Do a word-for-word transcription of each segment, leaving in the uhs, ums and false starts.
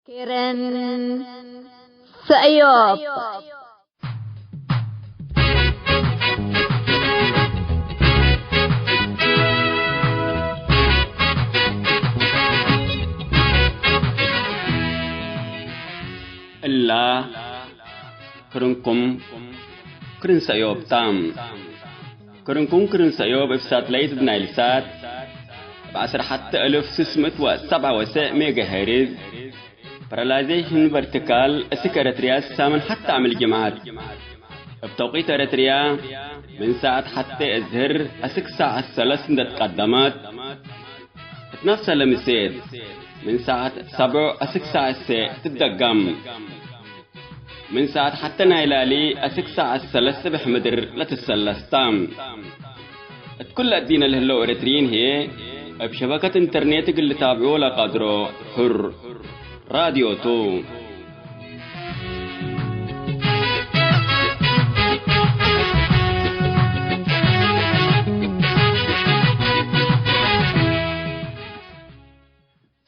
ኬረን ሰእዮብ። እላ ክርንኩም ክርን ሰእዮብ ታ። ክርንኩም ክርን ሰእዮብ እብ ሳትላይት እብ ናይል ሳት እብ ዐስር ሐተ እልፍ ስስ ምእት ወሰብዓ ወሰዕ ሜጋ ሄርዝ ፓራላይዜሽን ቨርቲካል እስክ ኤረትርያ ሳምን ሐተ ዓምል ጅምዐት እብ ተውቂት ኤረትርያ ምን ሳዐት ሐቴ እዝህር እስክ ሳዐት ሰለስ እንዴ ትቀደመት፣ እት ነፍሰ ለምሴት ምን ሳዐት ሰብዕ እስክ ሳዐት ሴዕ ትትደገም። ምን ሳዐት ሐቴ ናይ ላሊ እስክ ሳዐት ሰለስ ጽብሕ ምድር ለትሰለስ ተ። እት ኩለ እዲነ ለህለው ኤረትርዪን ህዬ እብ ሸበከት ኢንተርኔት እግል ልታብዕዎ ለቀድሮ ሑር ራድዮ ቱ።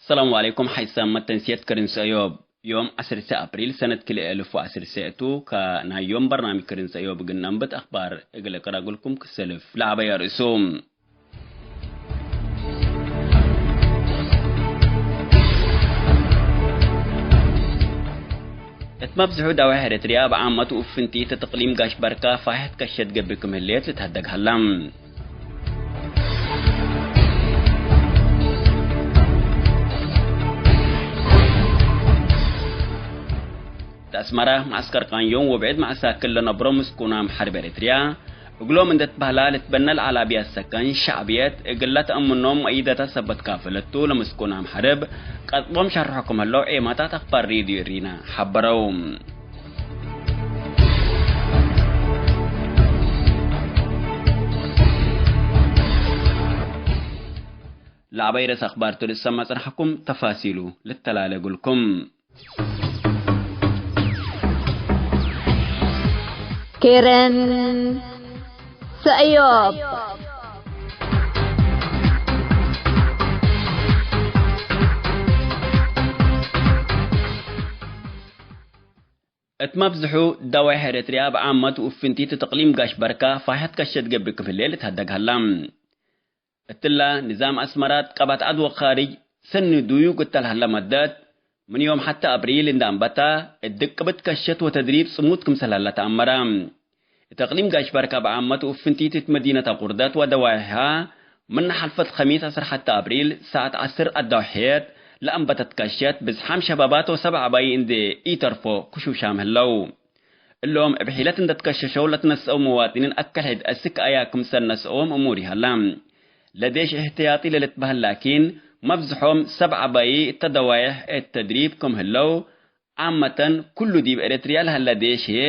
ሰላም ዐለይኩም። ሐይሳም መተንስየት ክርን ሰእዮብ። ዮም ዐስር ሰ አፕሪል ሰነት ክልኤ እልፍ ወዐስር ሰ ቱ። ከናይ ዮም በርናምጅ ክርን ሰእዮብ እግል ነንብት አክባር እግል እቅረግልኩም ክሰልፍ ለዐበየ ርእሱ። እት መብዝሑ ዳዋይሕ ኤረትርያ እብ ዓመቱ እብ ፍንቲት እት እቅሊም ጋሽ በርካ ፋሕየት ከሸት ገብእ ክም ህሌት ልትሀደግ ሀላ። እት አስመራ፣ መዐስከር ቃንዮን ወብዕድ መዐሳክር ለነብሮ ምስኩናም ሐርብ ኤረትርያ፣ እግሎም እንዴ ትበህላ ልትበነ ለዐለ አብያት ሰከን ሸዕብየት፣ እግል ለተአምኖም መእይደተ ሰበት ካፈለቱ ለምስኩናም ሐርብ ቀጥቦም ሸርሖ ክም ህለው ዔማታት አክባር ሬድዮ እሪና ሐበረው። ለአበይ ርእስ አክባር ቱ ልትሰመዕ ጸንሐኩም፣ ተፋሲሉ ልተላለ እግልኩም። ኬረን ሰእዮብ። እት መብዝሑ ደዋይሕ ኤረትርያ እብ ዓመት ወእብ ፍንቲት እት እቅሊም ጋሽ በርካ ፋሕየት ከሸት ገብእ ክም ህሌ ልትሀደግ ሀላ። እትላ፣ ንዛም አስመራት ቀበት ዐድ ወካርጅ ሰኒ ዱዩግ እተ ለሀለ መደት፣ ምን ዮም ሐቴ አብሪል እንዴ አንበታ፣ እት ድቅብት ከሸት ወተድሪብ ጽሙድ ክምሰል ሀለ ተአመረ። እት እቅሊም ጋሽ በርካ እብ ዓመት ወእብ ፍንቲት እት መዲነት አቁርደት ወደዋይሕሃ፣ ምን ሐልፈት ከሚስ ዐስር ሐቴ አብሪል፣ ሳዐት ዐስር አዳውሕየት ለአንበተት ከሸት፣ ብዝሓም ሸባባት ወሰብ ዐባይ እንዴ ኢተርፎ ክሹሻም ህለው። እሎም እብ ሒለት እንዴ ትከሸሸው ለትነስአው መዋጥኒን አከል ሕድ አስክ አያ ክምሰል ነስአዎም እሙር ይሀላ። ለዴሽ እሕትያጢ ለልትበህል ላኪን፣ መብዝሖም ሰብ ዐባዪ እተ ደዋይሕ እት ተድሪብ ክም ህለው፣ ዓመተን ኩሉ ዲብ ኤረትርያ ለሀለ ዴሽ ህዬ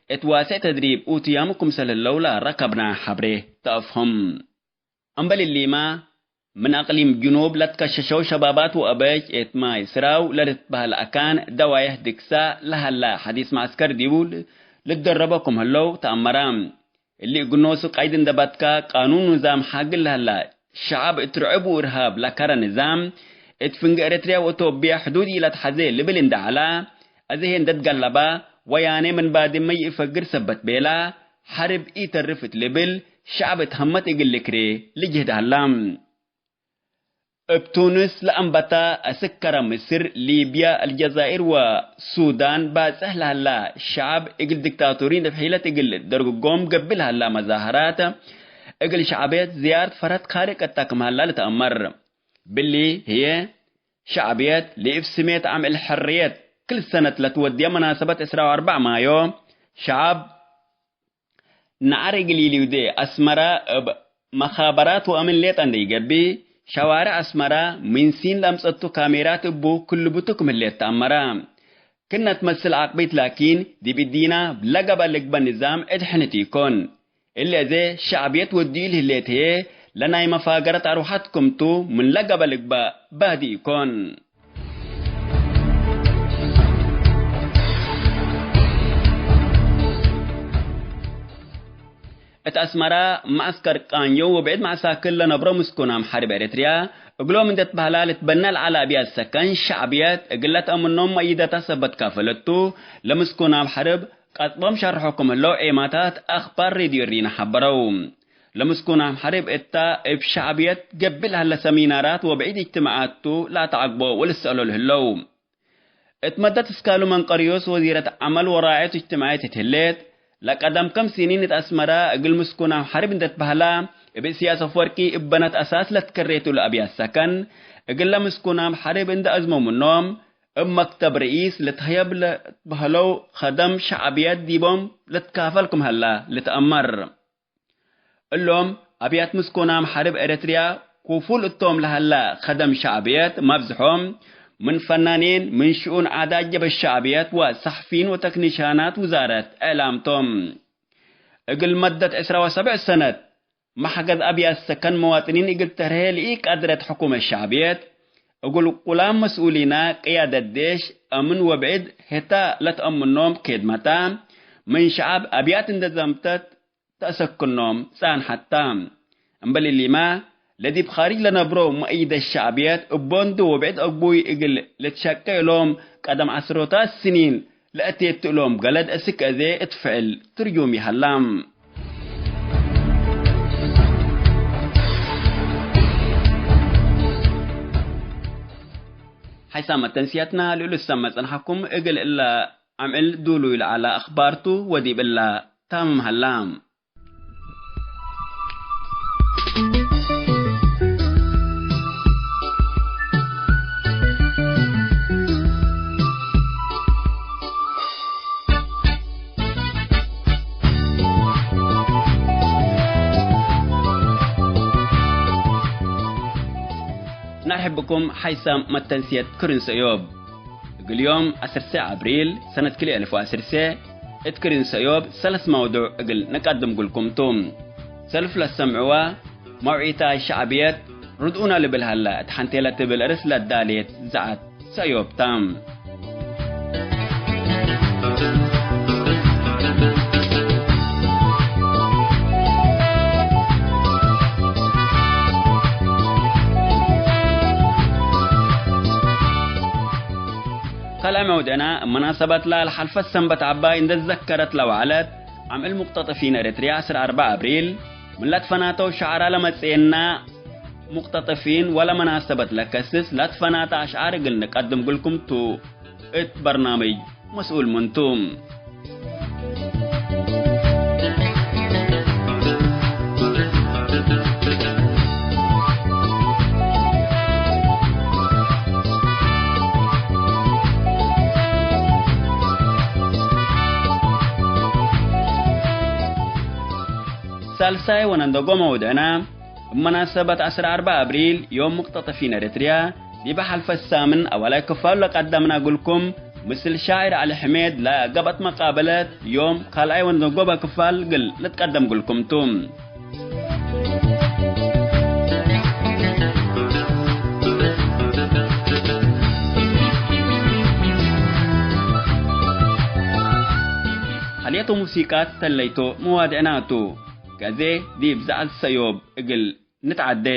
እት ዋሴዕ ተድሪብ ኡትያሙ ክምሰል ህለው ለረከብና ሐብሬ ተአፍህም። እምበል እሊመ፣ ምን አቅሊም ጅኑብ ለትከሸሸው ሸባባት ወአበጅ እት ማይ ስራው ለልትበህል አካን ደዋይሕ ድግሳ ለሀላ ሐዲስ መዐስከር ዲቡ ልደረቦ ክም ህለው ተአመረ። እሊ እግል ኖሱ ቀይድ እንዴ በትካ፣ ቃኑን ንዛም ሐግል ለሀላ ሸዐብ እት ርዕብ ወእርሃብ ለከረ ንዛም፣ እት ፍንጌ ኤረትርያ ወእቶብያ ሕዱድ ኢለትሐዜ ልብል እንዴ ዐላ፣ አዜ ህዬ እንዴ ትገለባ፣ ወያኔ ምን ባድመ ይእፈግር ሰበት ቤላ፣ ሐርብ ኢተርፍ እት ልብል፣ ሸዐብ እት ሀመት እግል ልክሬ ልጅህድ ሀላ። እብ ቱንስ ለአንበታ አስክ ከረ ምስር፣ ሊብያ፣ አልጀዛይር ወሱዳን ባጽሕ ለሀላ ሸዐብ፣ እግል ዲክታቶሪን እብ ሒለት እግል ደርግጎም ገብእ ለሀላ መዛሀራት፣ እግል ሸዕብየት ዝያርት ፈርሀት ካልእ ቀጣ ክም ሀላ ልትአመር። ብሊ ህዬ፣ ሸዕብየት ለእብ ስሜት ዓም እልሕርየት ክል ሰነት ለትወድየ መናሰበት ዕስራ ወአርበዕ ማዮ፣ ሸዐብ ነዐር እግል ኢሊውዴ አስመራ እብ መኻበራት ወአምን ሌጠ እንዴ ኢገብእ፣ ሸዋርዕ አስመራ ምን ሲን ለአምጸቱ ካሜራት እቡ ክልቡቱ ክም ህሌት ተአመረ። ክእነ ትመስል ዓቅቢት ላኪን፣ ዲብ እዲና ለገብአ ልግበእ ንዛም ዕድ ሕንት ኢኮን። እሊ አዜ ሸዕብየት ወድዩ ለህሌት ህዬ፣ ለናይ መፋገረት አርወሐት ክምቱ ምን ለገብአ ልግበእ ባዲ ኢኮን። እት አስመራ መዐስከር ቃንዮ ወብዕድ መዐሳክር ለነብሮ ምስኩናም ሐርብ ኤረትርያ፣ እግሎም እንዴ ትበህላ ልትበነ ለዐለ አብያት ሰከን ሸዕብየት እግል ለተአምኖም መእይደታ ሰበት ካፈለቱ፣ ለምስኩናም ሐርብ ቀጥቦም ሸርሖ ክም ህለው ዔማታት አክባር ሬድዮ ሪና ሐበረው። ለምስኩናም ሐርብ እታ እብ ሸዕብየት ገብእ ለህለ ሰሚናራት ወብዕድ እጅትማዓት ቱ ለአተዐግቦ ወልሰአሎ ለህለው። እት መደት እስካሉ መንቀርዮስ ወዚረት ዐመል ወራዐየት እጅትማዕየት እት ህሌት፣ ለቀደም ከም ሲኒን እት አስመረ እግል ምስኩናም ሐርብ እንዴ ትበህላ፣ እብ እስያስ አፍወርቂ እብ በነት አሳስ ለትከሬቱ ለአብያት ሰከን፣ እግለ ምስኩናም ሐርብ እንዴ አዝመው ምኖም፣ እብ መክተብ ርኢስ ልትሀየብ ለትበህለው ከደም ሸዕብየት ዲቦም ልትካፈል ክም ሀላ ልትአመር። እሎም አብያት ምስኮናም ሐርብ ኤረትርያ ክፉል እቶም ለሀላ ከደም ሸዕብየት መብዝሖም ምን ፈናኔን፣ ምን ሽኡን ዓዳት ጀበህት ሸዕብየት ወሰሕፊን ወተክኒሻናት ውዛረት እዕላም ቶም። እግል መደት ዕስራ ወሰብዕ ሰነት መሕገዝ አብያት ሰከን መዋጥኒን እግል ተርሄ ለኢቀድረት ሕኩመት ሸዕብየት፣ እግል ቁላም መስኡሊና ቅያደት ዴሽ፣ አምን ወብዕድ ህታ ለትአምኖም ኬድመታ፣ ምን ሸዐብ አብያት እንዴ ዘምተት ተአሰክኖም ጻንሐታ። እምበል እሊመ፣ ለዲብ ካርጅ ለነብሮ መእይደት ሸዕብየት እቦ እንዱ ወብዕድ አግቡይ እግል ልትሸቄ እሎም፣ ቀደም ዐስሮታት ስኒን ለአቴቱ እሎም ገለድ እስክ አዜ እት ፍዕል ትርጁም ይሀላ። ሐይሳም መተንስያትና ልእሉ ሰመ ጸንሐኩም እግል እለ አምዕል ዱሉይ ለዐለ አኽባር ቱ ወዲብ እለ ታምም ሀላ። ነርሕብኩም ሐይሳም መተንስየት ክርን ሰእዮብ። እግል ዮም ዐሰርሰ አብሪል ሰነት ክልኤ አልፍ ወዐሰርሰ እት ክርን ሰእዮብ ሰለስ መውዱዕ እግል ነቀድም እግልኩም ቱ። ሰልፍ ለሰምዕወ መውዒታ ሸዕብየት ርድኡነ ልብል ሀለ እት ሐንቴ ለትብል እርስ ለዳሌት ዘዐት ሰእዮብ ተ። ካልኣይ መውድዕና፣ እብ መናሰበት ለአልሐልፈት ሰንበት ዐባይ እንዴ ትዘከረት ለወዐለት፣ አምዕል ሙቅተጠፊን ኤረትርያ ዐስር አርበዕ አብሪል፣ ምን ለትፈናተው ሸዕራ ለመጽኤና ሙቅተጠፊን ወለመናሰበት ለከስስ ለትፈናተ አሽዓር እግል ንቀድም እግልኩም ቱ። እት በርናምጅ መስኡል ምንቱ። ሳልሳይ ወነንደጎ መውድዕና፣ እብ መናሰበት ዐስር አርበዕ አብሪል ዮም ሙቅተጠፊን ኤረትርያ፣ ዲበ ሐልፈት ሳምን አወላይ ክፋሉ ለቀደምና እግልኩም፣ ምስል ሻዕር ዐሊ ሕሜድ ለገብአት መቃበለት ዮም ካልኣይ ወንደንጎበ ክፋል እግል ልትቀደም እግልኩም ቱ። ሀልየት ወሙሲቃት ተለይቶ መዋድዕና ቱ። ከዜ ዲብ ዘዐት ሰእዮብ እግል ንትዓዴ።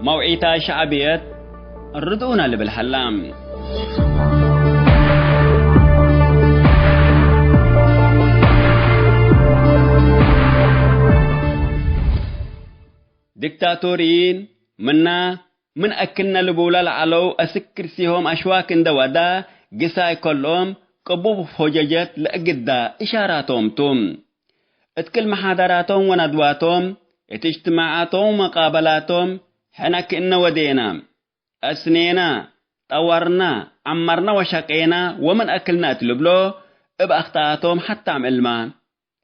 መውዒታ ሸዕብየት ርድኡነ ልብል ሀላ። ዲክታቶሪይን ምና ምን አክልነ ልቡለ ለዐለው አስክ ክርሲሆም አሽዋክ እንደ ወዳ፣ ግሳይ ከልኦም ቅቡብ ሆጀጀት ለእግዳ እሻራቶም ቱ። እት ክል መሓደራቶም ወነድዋቶም፣ እት እጅትማዓቶም ወመቃበላቶም፣ ሕነ ክእነ ወዴና፣ አስኔና፣ ጠወርና፣ ዐመርና ወሸቄና ወምን አክልነ እት ልብሎ፣ እብ አክጠኣቶም ሐታም ዕልማ።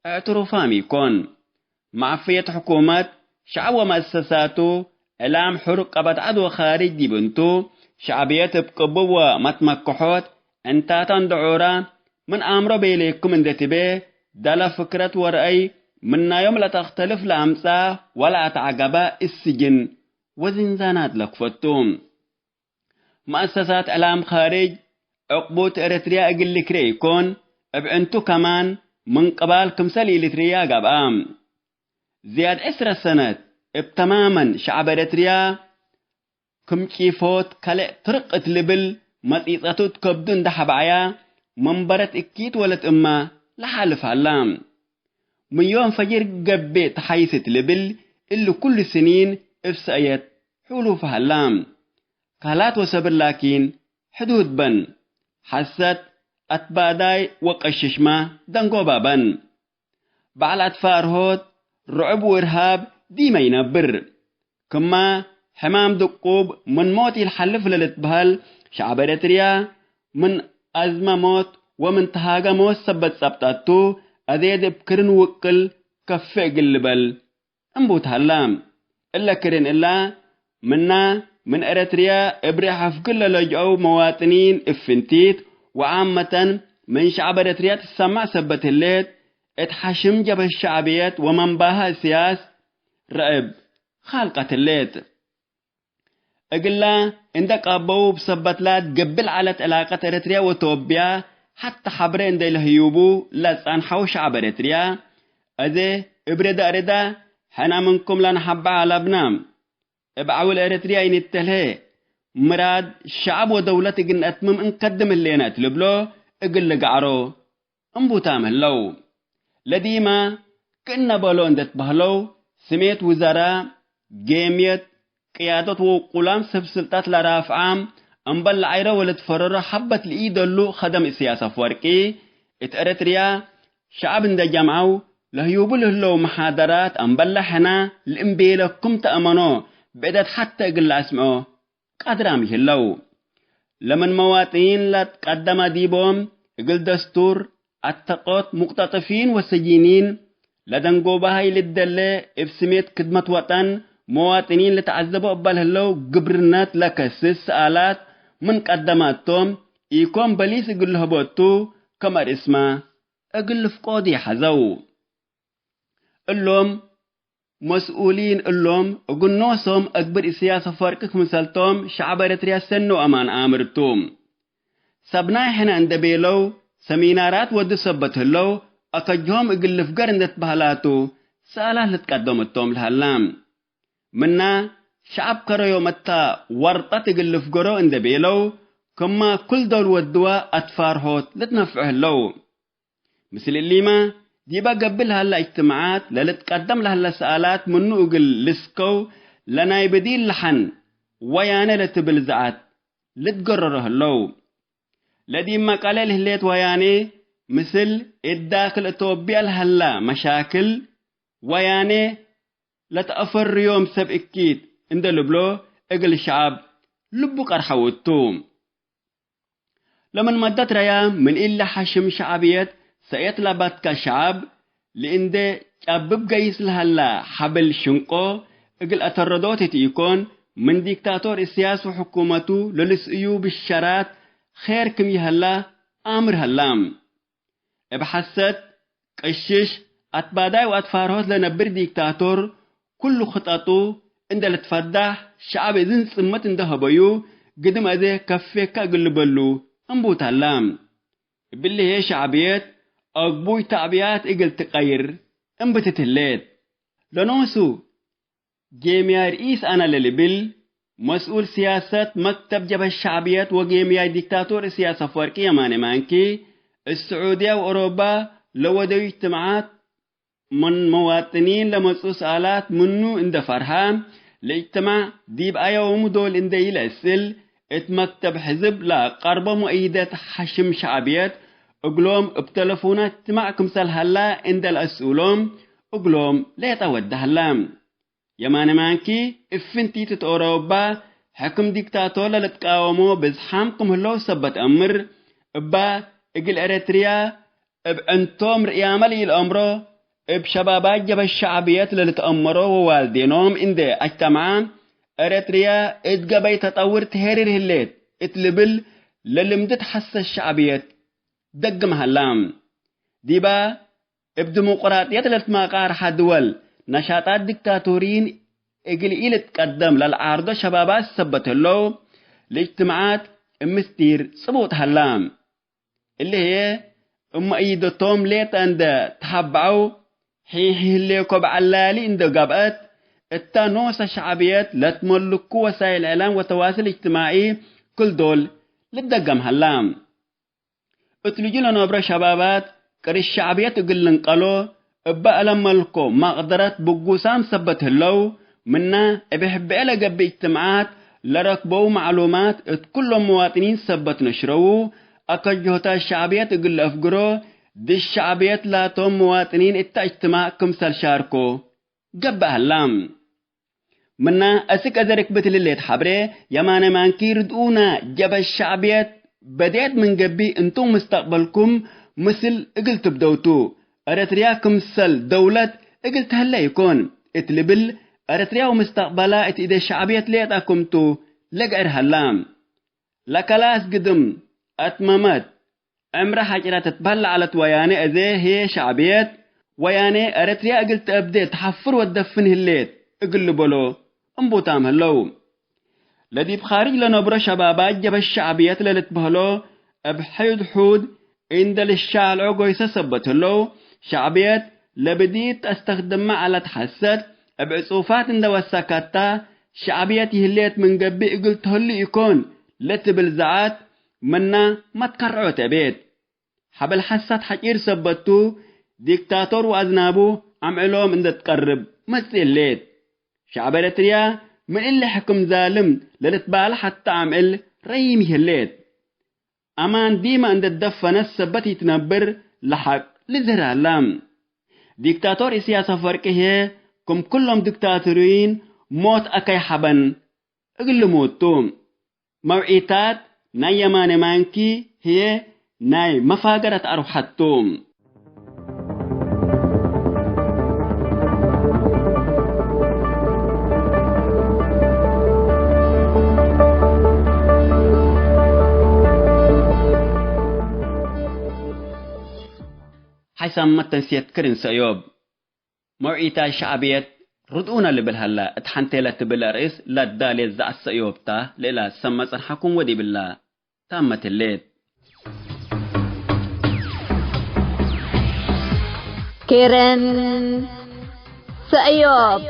እዕትሩፋም ኢኮን። መዐፍየት ሕኩመት፣ ሸዐብ ወመአሰሳቱ፣ እዕላም ሑር፣ ቀበት ዐድ ወካርጅ ዲብ እንቱ፣ ሸዕብየት እብ ቅቡብ ወመትመከሖት፣ ዕንታታ እንደ ዖራ፣ ምን አምሮ ቤሌኩም እንዴ ትቤ፣ ደለ ፍክረት ወረአይ፣ ምናዮም ለተክተልፍ ለአምጽአ ወለአትዐገበ እት ስጅን ወዝንዛናት ለክፈቱ። መአሰሳት እዕላም ካርጅ፣ ዕቅቡት ኤረትርያ እግል ልክሬ ኢኮን፣ እብ ዕንቱ ከማን ምን ቅባል ክምሰል ኢልትርያ ገብአ። ዝያድ ዕስረ ሰነት እብ ተማመን ሸዐብ ኤረትርያ ክም ጪፎት ከልዕ ትርቅ እት ልብል መጺጸቱ እት ከብዱ እንደ ሐብዐያ፣ መንበረት እኪት ወለት እማ ለሓልፍ ሀላ። ምን ዮም ፈጅር ገብእ ተሓይስ እት ልብል እሊ ኩሉ ስኒን እብ ሰእየት ሑሉፍ ሀላ። ካላት ወሰብር ላኪን ሕዱድ በን። ሐሰት፣ አትባዳይ ወቀሽሽማ ደንጎባ በን። በዐል አትፋርሆት፣ ርዑብ ወእርሃብ ዲመ ኢነብር። ክማ ሕማም ድቁብ ምን ሞት ኢልሐልፍ ለልትበሀል ሸዐብ ኤረትርያ፣ ምን አዝመ ሞት ወምን ተሃገ ሞት ሰበት ጸብጠቱ፣ አዜ ዲብ ክርን ውቅል ከፌ እግል ልበል እንቡት ሀላ። እለ ክርን እላ ምና ምን ኤረትርያ እብ ሬሕ አፍግር ለለጅአው መዋጥኒን እብ ፍንቲት ወዓመተን ምን ሸዐብ ኤረትርያ ትሰማዕ ሰበት ህሌት፣ እት ሐሽም ጀብሀት ሸዕብየት ወመንባሀ እስያስ ረአብ ኻልቀት ህሌት። እግላ እንደ ቃበው እብ ሰበት ላት ገብእ ለዐለት ዕላቀት ኤረትርያ ወቶብያ፣ ሐተ ሐብሬ እንደ ኢለህዩቡ ለጸንሐው ሸዐብ ኤረትርያ፣ አዜ እብ ርዳ ርዳ ሕነ ምንኩም ለነሐበ አለብና። እብ ዐውል ኤረትርያ ኢንተልሄ፣ ምራድ ሸዐብ ወደውለት እግል ነአትምም እንከድም ህሌነ እት ልብሎ እግል ልገዐሮ እንቡታም ህለው። ለዲማ ክእነ በሎ እንዴ ትበህለው፣ ስሜት ውዘራ፣ ጌምየት፣ ቅያደት ወውቁላም ሰብ ስልጣት ለራፍዓም፣ እምበል ለዐይረ ወለትፈረሮ ሐበት ለኢደሉ ከደም እስያስ አፍወርቂ፣ እት ኤረትርያ ሸዐብ እንዴ ጀምዐው ለህዩቡ ለህለው መሓደራት፣ እምበል ለሕነ ለእምቤለኩም ተአመኖ ብዕደት ሐተ እግል ለአስምዖ ቀድራም ይህለው። ለምን መዋጥኒን ለትቀደመ ዲቦም፣ እግል ደስቱር፣ አተቆት፣ ሙቅተጥፊን ወሰጂኒን ለደንጎባሀይ ልደለ፣ እብ ስሜት ክድመት ወጠን መዋጥኒን ልትዐዘቦ እበ ለህለው ግብርነት ለከስስ ሰኣላት ምን ቀደመ እቶም፣ ኢኮን በሊስ እግል ለህቦ እቱ፣ ከመ ርእስመ እግል ልፍቆድ ይሐዘው። እሎም መስኡሊን እሎም፣ እግል ኖሶም አግብር እስያስ አፈወርቂ ክምሰልቶም ሸዐብ ኤረትርያ ሰኒ ወአማን አምር ቱ። ሰብ ናይ ሕነ እንደ ቤለው፣ ሰሚናራት ወዱ ሰበት ህለው፣ አከጅሆም እግል ልፍገር እንደ ትበህላቱ፣ ሰኣላት ልትቀደም እቶም ለሀላ። ምና ሸዐብ ከረዮም እታ ወርጠት እግል ልፍገሮ እንደ ቤለው፣ ክማ ኩል ዶል ወድዋ አትፋርሆት ልትነፍዑ ህለው። ምስል እሊመ፣ ዲበ ገብእ ለሀላ እጅትማዓት ለልትቀደም ለሀለ ሰኣላት ምኑ እግል ልስከው፣ ለናይ ብዲል ለሐን ወያኔ ለትብል ዘዐት ልትገረሮ ህለው። ለዲብ መቀሌ ለህሌት ወያኔ፣ ምስል እት ዳክል እቶብያ ለሀላ መሻክል ወያኔ ለተአፈርዮም ሰብ እኪት እንደ ልብሎ እግል ሸዐብ ልቡ ቀርሐው እቱ። ለምን መደት ረያ ምን እሊ ሐሽም ሸዕብየት ሰእየት ለባትከ ሸዐብ፣ ለእንዴ ጨብብ ገይስ ለሀላ ሐብል ሽንቆ እግል አተረዶት እት ኢኮን፣ ምን ዲክታቶር እስያስ ወሕኩመቱ ለልስእዩ ብሸራት ኼር ክም ይሀላ አምር ሀላ። እብ ሐሰት፣ ቅሽሽ፣ አትባዳይ ወአትፋርሆት ለነብር ዲክታቶር፣ ኩሉ ክጠጡ እንደ ልትፈዳህ፣ ሸዐብ እዝን ጽመት እንደ ሀበዩ፣ ግድም አዜ ከፌከ እግል ልበሉ እንቡት ሀላ። እብሊ ህዬ ሸዕብየት አግቡይ ተዕብያት እግል ትቀይር እንብትት ህሌት። ለኖሱ ጌምያይ ርኢስ አነ ለልብል መስኡል ስያሰት መክተብ ጀብሀት ሸዕብየት ወጌምያይ ዲክታቶር እስያስ አፍወርቂ የማነ ማንኪ፣ እት ስዑድያ ወአውሮባ ለወደዩ እጅትማዓት ምን መዋጥኒን ለመጽኡ ሰኣላት ምኑ እንደ ፈርሀ፣ ለእጅትማዕ ዲብ አየ ወሙ ዶል እንደ ኢለአስእል፣ እት መክተብ ሕዝብ ለአቀርቦ ሙአይደት ሐሽም ሸዕብየት እግሎም እብ ተለፎናት እጅትማዕ ክምሰል ሀላ እንደ ለአስኡሎም እግሎም ሌጠ ወደ ሀላ። የማነ ማንኪ፣ እብ ፍንቲት እት ኦሮባ ሕክም ዲክታቶር ለልትቃወሞ ብዝሓም ክም ህለው ሰበት አምር፣ እባ እግል ኤረትርያ እብ ዕንቶም ርእያመ ለኢለአምሮ፣ እብ ሸባባት ጀብሀት ሸዕብየት ለልትአመሮ ወዋልዴኖም እንዴ አጅተምዓ፣ ኤረትርያ እት ገበይ ተጠውር ትሄርር ህሌት እት ልብል ለልምድት ሐሰት ሸዕብየት ደግም ሀላ። ዲባ እብ ዲሞቅራጥየት ለልትማቃርሐ ድወል፣ ነሻጣት ዲክታቶሪን እግል ኢልትቀደም ለልዓርዶ ሸባባት ሰበት ህለው፣ ለእጅትማዓት ምስጢር ጽቡጥ ሀላ። እሊ ህዬ እመ እይደቶም ሌጠ እንደ ተሀበዐው፣ ሒን ህሌኮ በዐላሊ እንደ ገብአት፣ እታ ኖሰ ሸዕብየት ለትመልኩ ወሳይል እዕላም ወተዋስል እጅትማዒ ክል ዶል ልደገም ሀላ። እት ልጁ ለነብሮ ሸባባት ቅርሽ ሸዕብየት እግል ልንቀሎ እበ እለ መልኮ መቅደረት ብጉሳም ሰበት ህለው፣ ምነ እብ ሕብኤ ለገብእ እጅትማዓት ለረክበው መዕሉማት እት ኩሎም መዋጥኒን ሰበት ነሽረዉ፣ አከ ጅሆታት ሸዕብየት እግል ለአፍግሮ፣ ድድ ሸዕብየት ላቶም መዋጥኒን እተ እጅትማዕ ክምሰል ሻርኮ ገብአ ሀላ። ምነ፣ አስክ አዘ ርክብት ልሌት ሐብሬ፣ የማነ ማንኪ ርድኡነ ጀበ ሸዕብየት በዴት ምን ገብእ፣ እንቱም ምስተቅበልኩም ምስል እግል ትብደው ቱ። ኤረትርያ ክምሰል ደውለት እግል ተህለ ኢኮን እት ልብል፣ ኤረትርያ ወምስተቅበላ እት እዴ ሸዕብየት ሌጠ ክምቱ ለግዕር ሀላ። ለከላስ ግድም አትመመት ዕምረ ሐጭረ ትትበህል ለዐለት ወያኔ አዜ ህዬ ሸዕብየት ወያኔ ኤረትርያ እግል ተአብዴ ተሐፍር ወትደፍን ህሌት እግል ልበሎ እምቡታም ህለው። ለዲብ ካርጅ ለነብሮ ሸባባት ጀበህት ሸዕብየት ለልትበህሎ እብ ሕዩድ ሑድ እንደ ልሻልዖ ጎይሰ ሰበት ህለው፣ ሸዕብየት ለብዲት ተአስተክድመ ዐለት ሐሰት እብ ዕጹፋት እንደ ወሰከታ፣ ሸዕብየት ይህሌት ምን ገብእ እግል ተህሉ ኢኮን ለትብል ዘዐት ምና መትከርዖ ተቤት። ሐበል ሐሰት ሐጪር ሰበት ቱ፣ ዲክታቶር ወአዝናቡ አምዕሎም እንደ ትቀርብ መጽእ ህሌት። ሸዕብ ኤረትርያ ምን እሊ ሕክም ዛልም ለልትበህል ሐተ አምዕል ረዪም ይህሌት። አማን ዲመ እንደ ትደፈነት ሰበት ኢትነብር ለሐቅ ልዝህር ሀላ። ዲክታቶር ኢሰያስ አፈወርቂ ህዬ ክም ኩሎም ዲክታቶሪይን ሞት አከይ ሐበን እግል ልሙት ቱ። መውዒታት ናይ የማነ ማንኪ ህዬ ናይ መፋገረት አርወሐት ቱ። ሐይሳም መተንስየት ክርን ሰእዮብ። መውዒታት ሸዕብየት ርድኡነ ልብል ሀለ፣ እት ሐንቴ ለትብል አርእስ ለዳሌት ዘዐት ሰእዮብ ተ፣ ለእላ ሰመ ጸንሐኩም ወዲብላ ታመት ህሌት። ክርን ሰእዮብ።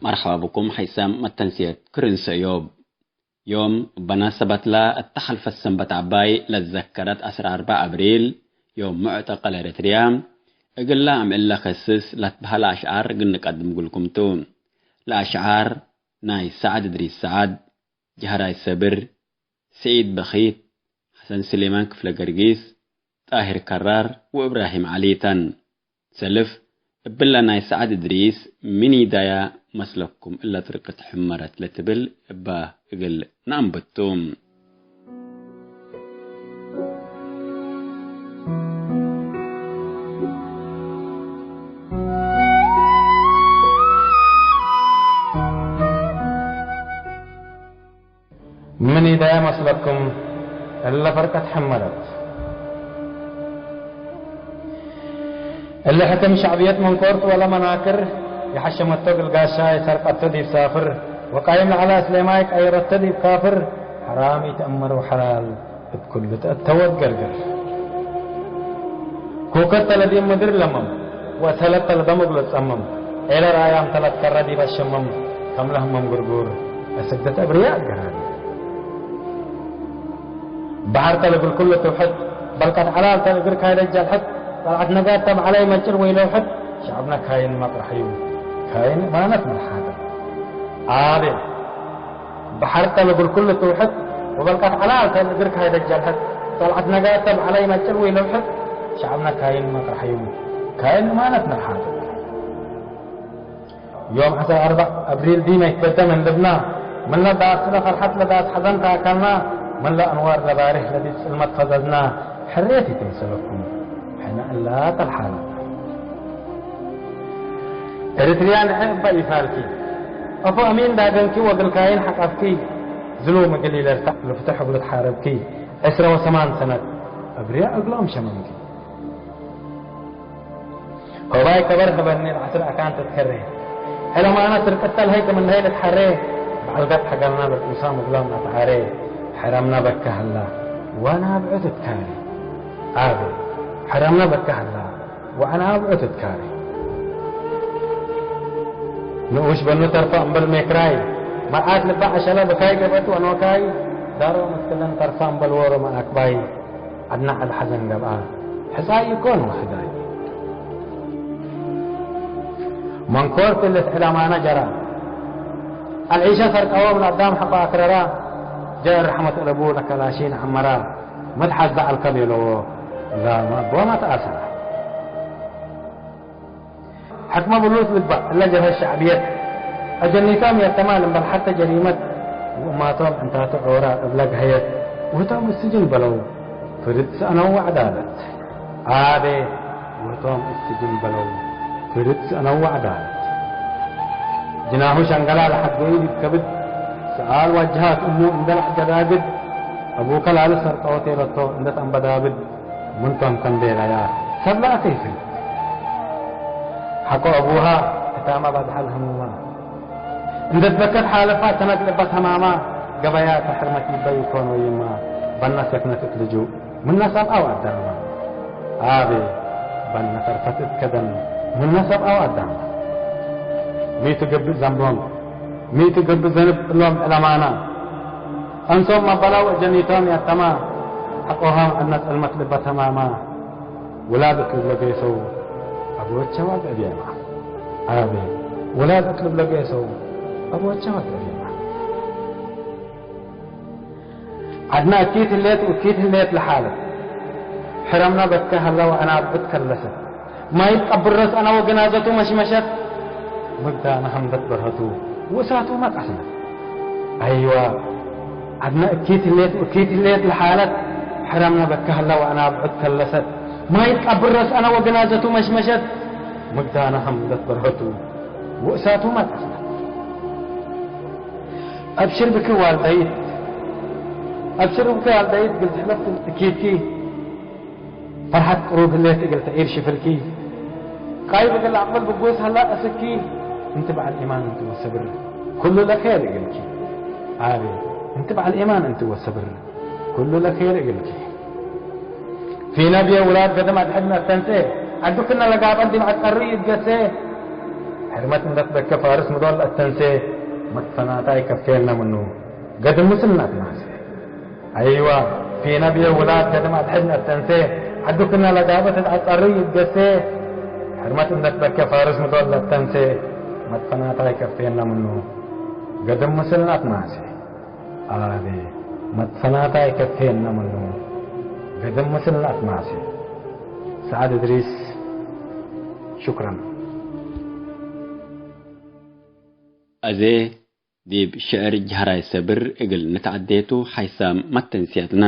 መርሐባ ብኩም ሐይሳም መተንስየት ክርን ሰእዮብ። ዮም እበ ናሰበትላ እተ ሐልፈት ሰንበት ዐባይ ለትዘከረት ዐስር አርበዕ አብሪል ዮም ሙዕተቀል ኤረትርያ፣ እግላ አምዕል ለከስስ ለትበሀለ አሽዓር እግል ንቀድም እግልኩም ቱ። ለአሽዓር ናይ ሰዐድ እድሪስ ሰዐድ፣ ጀህራይ ሰብር፣ ስዒድ በኺት፣ ሐሰን ስሌማን ክፍለ ገርጊስ፣ ጣሂር ከራር ወእብራሂም ዐሊ ተን። ሰልፍ እብለ ናይ ሰዐድ እድሪስ፣ ምን ኢዳያ መስለኩም እለ ጥርቅት ሕመረት ለትብል እባ እግል ነአንብት ቱ። ምን ኢዳያ መስለኩም እለ ፈርቀት ሕመረት። እለ ሕክም ሸዕብየት መንኮርት ወለ መናክር፣ የሐሸመቶ እግል ጋሻ፣ የሰርቀቶ ዲብ ሳፍር፣ ወቃይም ለዐለ እስሌማይ ቀየረቶ ዲብ ካፍር፣ ሐራም ኢተአመር ወሐላል እት ኩሉ ተአተወት ገርግር። ኩከት ተለ ዲብ ምድር ለመም፣ ወእሰለት ተለ ደም እግሉ ጸመም፣ ዔለ ራያም ተለ ትከረ ዲብ አሸመም፣ ከም ለህመም ግርጉር፣ ለስግደት አብርያእ ገራሪ። በሐር ተለ እግል ኩሉ ትውሕድ፣ በልቀት ሐላል ተለ እግር ካይደት ጀልሐት፣ ጸልዐት ነጋድ ተብ ዐለይ መጭር ወኢለውሕድ፣ ሸዐብነ ካይን መቅረሐዩ፣ ካይን እማነት መልሓደ። አቤ። በሐር ተለ እግል ኩሉ ትውሕድ፣ ወበልቀት ዐላል ተለ እግር ካይደት ጀልሐት፣ ጸልዐት ነጋድ ተብ ዐለይ መጭር ወኢለውሕድ፣ ሸዐብነ ካይን መቅረሐዩ፣ ካይን እማነት መልሓደ። ዮም ዐስር አርበዕ አብሪል ዲመ ይትበደ ምን ልብና፣ ምን ለዳስ ለፈርሐት ለዳስ ሐዘን ተአከልና፣ ምን ለአንዋር ለባርህ ለዲብ ጽልመት ፈዘዝና፣ ሕርየት ኢትንሰለኩም። ሕነ እላ ተልሓለ። ኤሪትርያ ንዐ እበ ኢሳልኪ፣ አፎ አሚን ዳገንኪ ወእግል ካይን ሐቀፍኪ፣ ዝሉም እግል ኢለርተዕ ልፍትሕ እግሉ ተሓረብኪ፣ ዕስረ ወሰማን ሰነት አብርያ እግሎም ሸመምኪ። ሆባይ ከበር ሀበኒ ለዐስር አካን ትትከሬ። ዕለማነ ትርቅተ ለሀይ ክም ለሀይ ልትሐሬ። በዐል ገጽ ሐገርና ለጡሳም እግሎም አትዓሬ። ሕረምነ በከ ሀላ ወአናብዑ ትትካሬ። አቤ ሕረምነ በከ ሀላ ወአናብዑ ትትካሬ። ንኡሽ በኑ ተርፈ እምበል ሜክራይ። መርዓት ልበ ዐሸለ ብካይ ገብአት ወኖካይ። ዳሮ መትክለን ተርፈ እምበል ዎሮ መአክባይ። ዐድነ ዐድ ሐዘን ገብአ፣ ሕጻይ ኢኮን ወሕዳይ። መንኮር ክልት ዕለማነ ጀራ፣ አልዒሸ ሰርቀዎ ምን አዳም ሐቆ አክረራ። ጀአ ረሕመት እለቡ ለከላሺን ዐመራ፣ መትሐዝ ዘዐልከ ቤለዎ፣ ላመ ቦመ ተአሰረ። ሕክመ ብሉት ልግበእ እለ ጀብሀት ሸዕብየት፣ አጀኒቶም የተማ ልንበል ሐተ ጀሪመት፣ ወእማቶም ዕንታቱ ዖራ እብለ ገሀየት፣ ወህቶም እት ስጅን በለው፣ ፍርድ ሰአነው ወዐዳለት። አቤ ወህቶም እት ስጅን በለው፣ ፍርድ ሰአነው ወዐዳለት። ጅናሁ ሸንገላ ለሐድገዩ ዲብ ከብድ፣ ሰኣል ዋጅሃት እሙ እንደ ለአጀዳግድ፣ አቡከ ላሊ ሰርቀዎ ቴለቶ እንደ ተአንበዳብድ፣ ምን ቶም ከም ቤለያ ሰብ ለአተይፍል። ሐቆ አቡሃ ክታመ ባድሐ ለህሙማ። እንደ ትበከት ሓለፋ ተነድ ልበት ሀማማ። ገበያተ ሕርመት ይበ ኢኮን ወይማ። በነ ሰክነት እት ልጁእ ምነ ሰብአ ወአዳማ። አቤ በነ ተርፈት እት ከደን ምነ ሰብአ ወአዳማ። ሚ ቱ ገብእ ዘንቦም ሚ ቱ ገብእ ዘንብ እሎም ዕለማና። አንሶም መበላው አጀኒቶም ያተማ። ሐቆሆም ዐድነ ጸልመት ልበ ተማማ። ውላድ እት ልብሎ ጌሰው አብወቸዋ ገእቤማ። አቤ ውላድ እት ልብሎ ጌሰው አብወቸዋ ገእቤማ። ዐድነ እኪት ህሌት ወእኪት ህሌት ለሓለት። ሕረምነ በከ ሀለ ወአናብዑት ከለሰት። ማይ ትቀብረስ አነ ወገናዘቱ መሽመሸት። ምግዳነ ሐምደት በርሀቱ ወእሳቱ መቀስነት። አይዋ ዐድነ እኪት ህሌት ወእኪት ህሌት ለሓለት። ሕረምነ በከ ሀለ ወአናብዑት ከለሰት። ማይ ትቀብረስ አነ ወገናዘቱ መሽመሸት። ምግዳነ ሐምደት በርሀቱ ወእሳቱ መቀስነት። አብሽር ብኪ ዋልዳይት፣ አብሽር ብኪ ዋልዳይት፣ እግል ዝሕመት እኪትኪ። ፈርሐት ቅሩብ ህሌት እግል ተዒር ሽፍልኪ። ቃይብ እግል አቅብል ብጉስ ሀላ አስኪ። እንቲ በዐል ኢማን እንቲ ወሰብር፣ ኩሉ ለኬር እግልኪ። አቤ እንቲ በዐል ኢማን እንቲ ወሰብር፣ ኩሉ ለኬር እግልኪ። ፊነ ብየ ውላድ ገደም አድሕድ ነአተንሴ፣ ዐዱ ክነ ለጋብአት ዲብ ዐድ ቀሪ ይትገሴ። ሕርመት እንደ ትበከ ፋርስ ምዶል ለአተንሴ፣ መትፈናታይ ከፌነ ምኑ፣ ገድም ምስል ነአትናሴ። አይዋ፣ ፊነ ብየ ውላድ ገድም አድሕድ ነአተንሴ፣ ዐዱ ክነ ለጋብአት እት ዐድ ቀሪ ይትገሴ። ሕርመት እንደ ትበከ ፋርስ ምዶል ለአተንሴ፣ መትፈናታይ ከፌነ ምኑ፣ ገድም ምስል ነአትናሴ። አቤ መትፈናታይ ከፌነ ምኑ፣ ገድም ምስል ነአትናሴ። ሰዐድ እድሪስ፣ ሹክረን። አዜ ዲብ ሽዕር ጀህራይ ሰብር እግል ንትዐዴ ቱ ሓይሳም መተንስያትነ።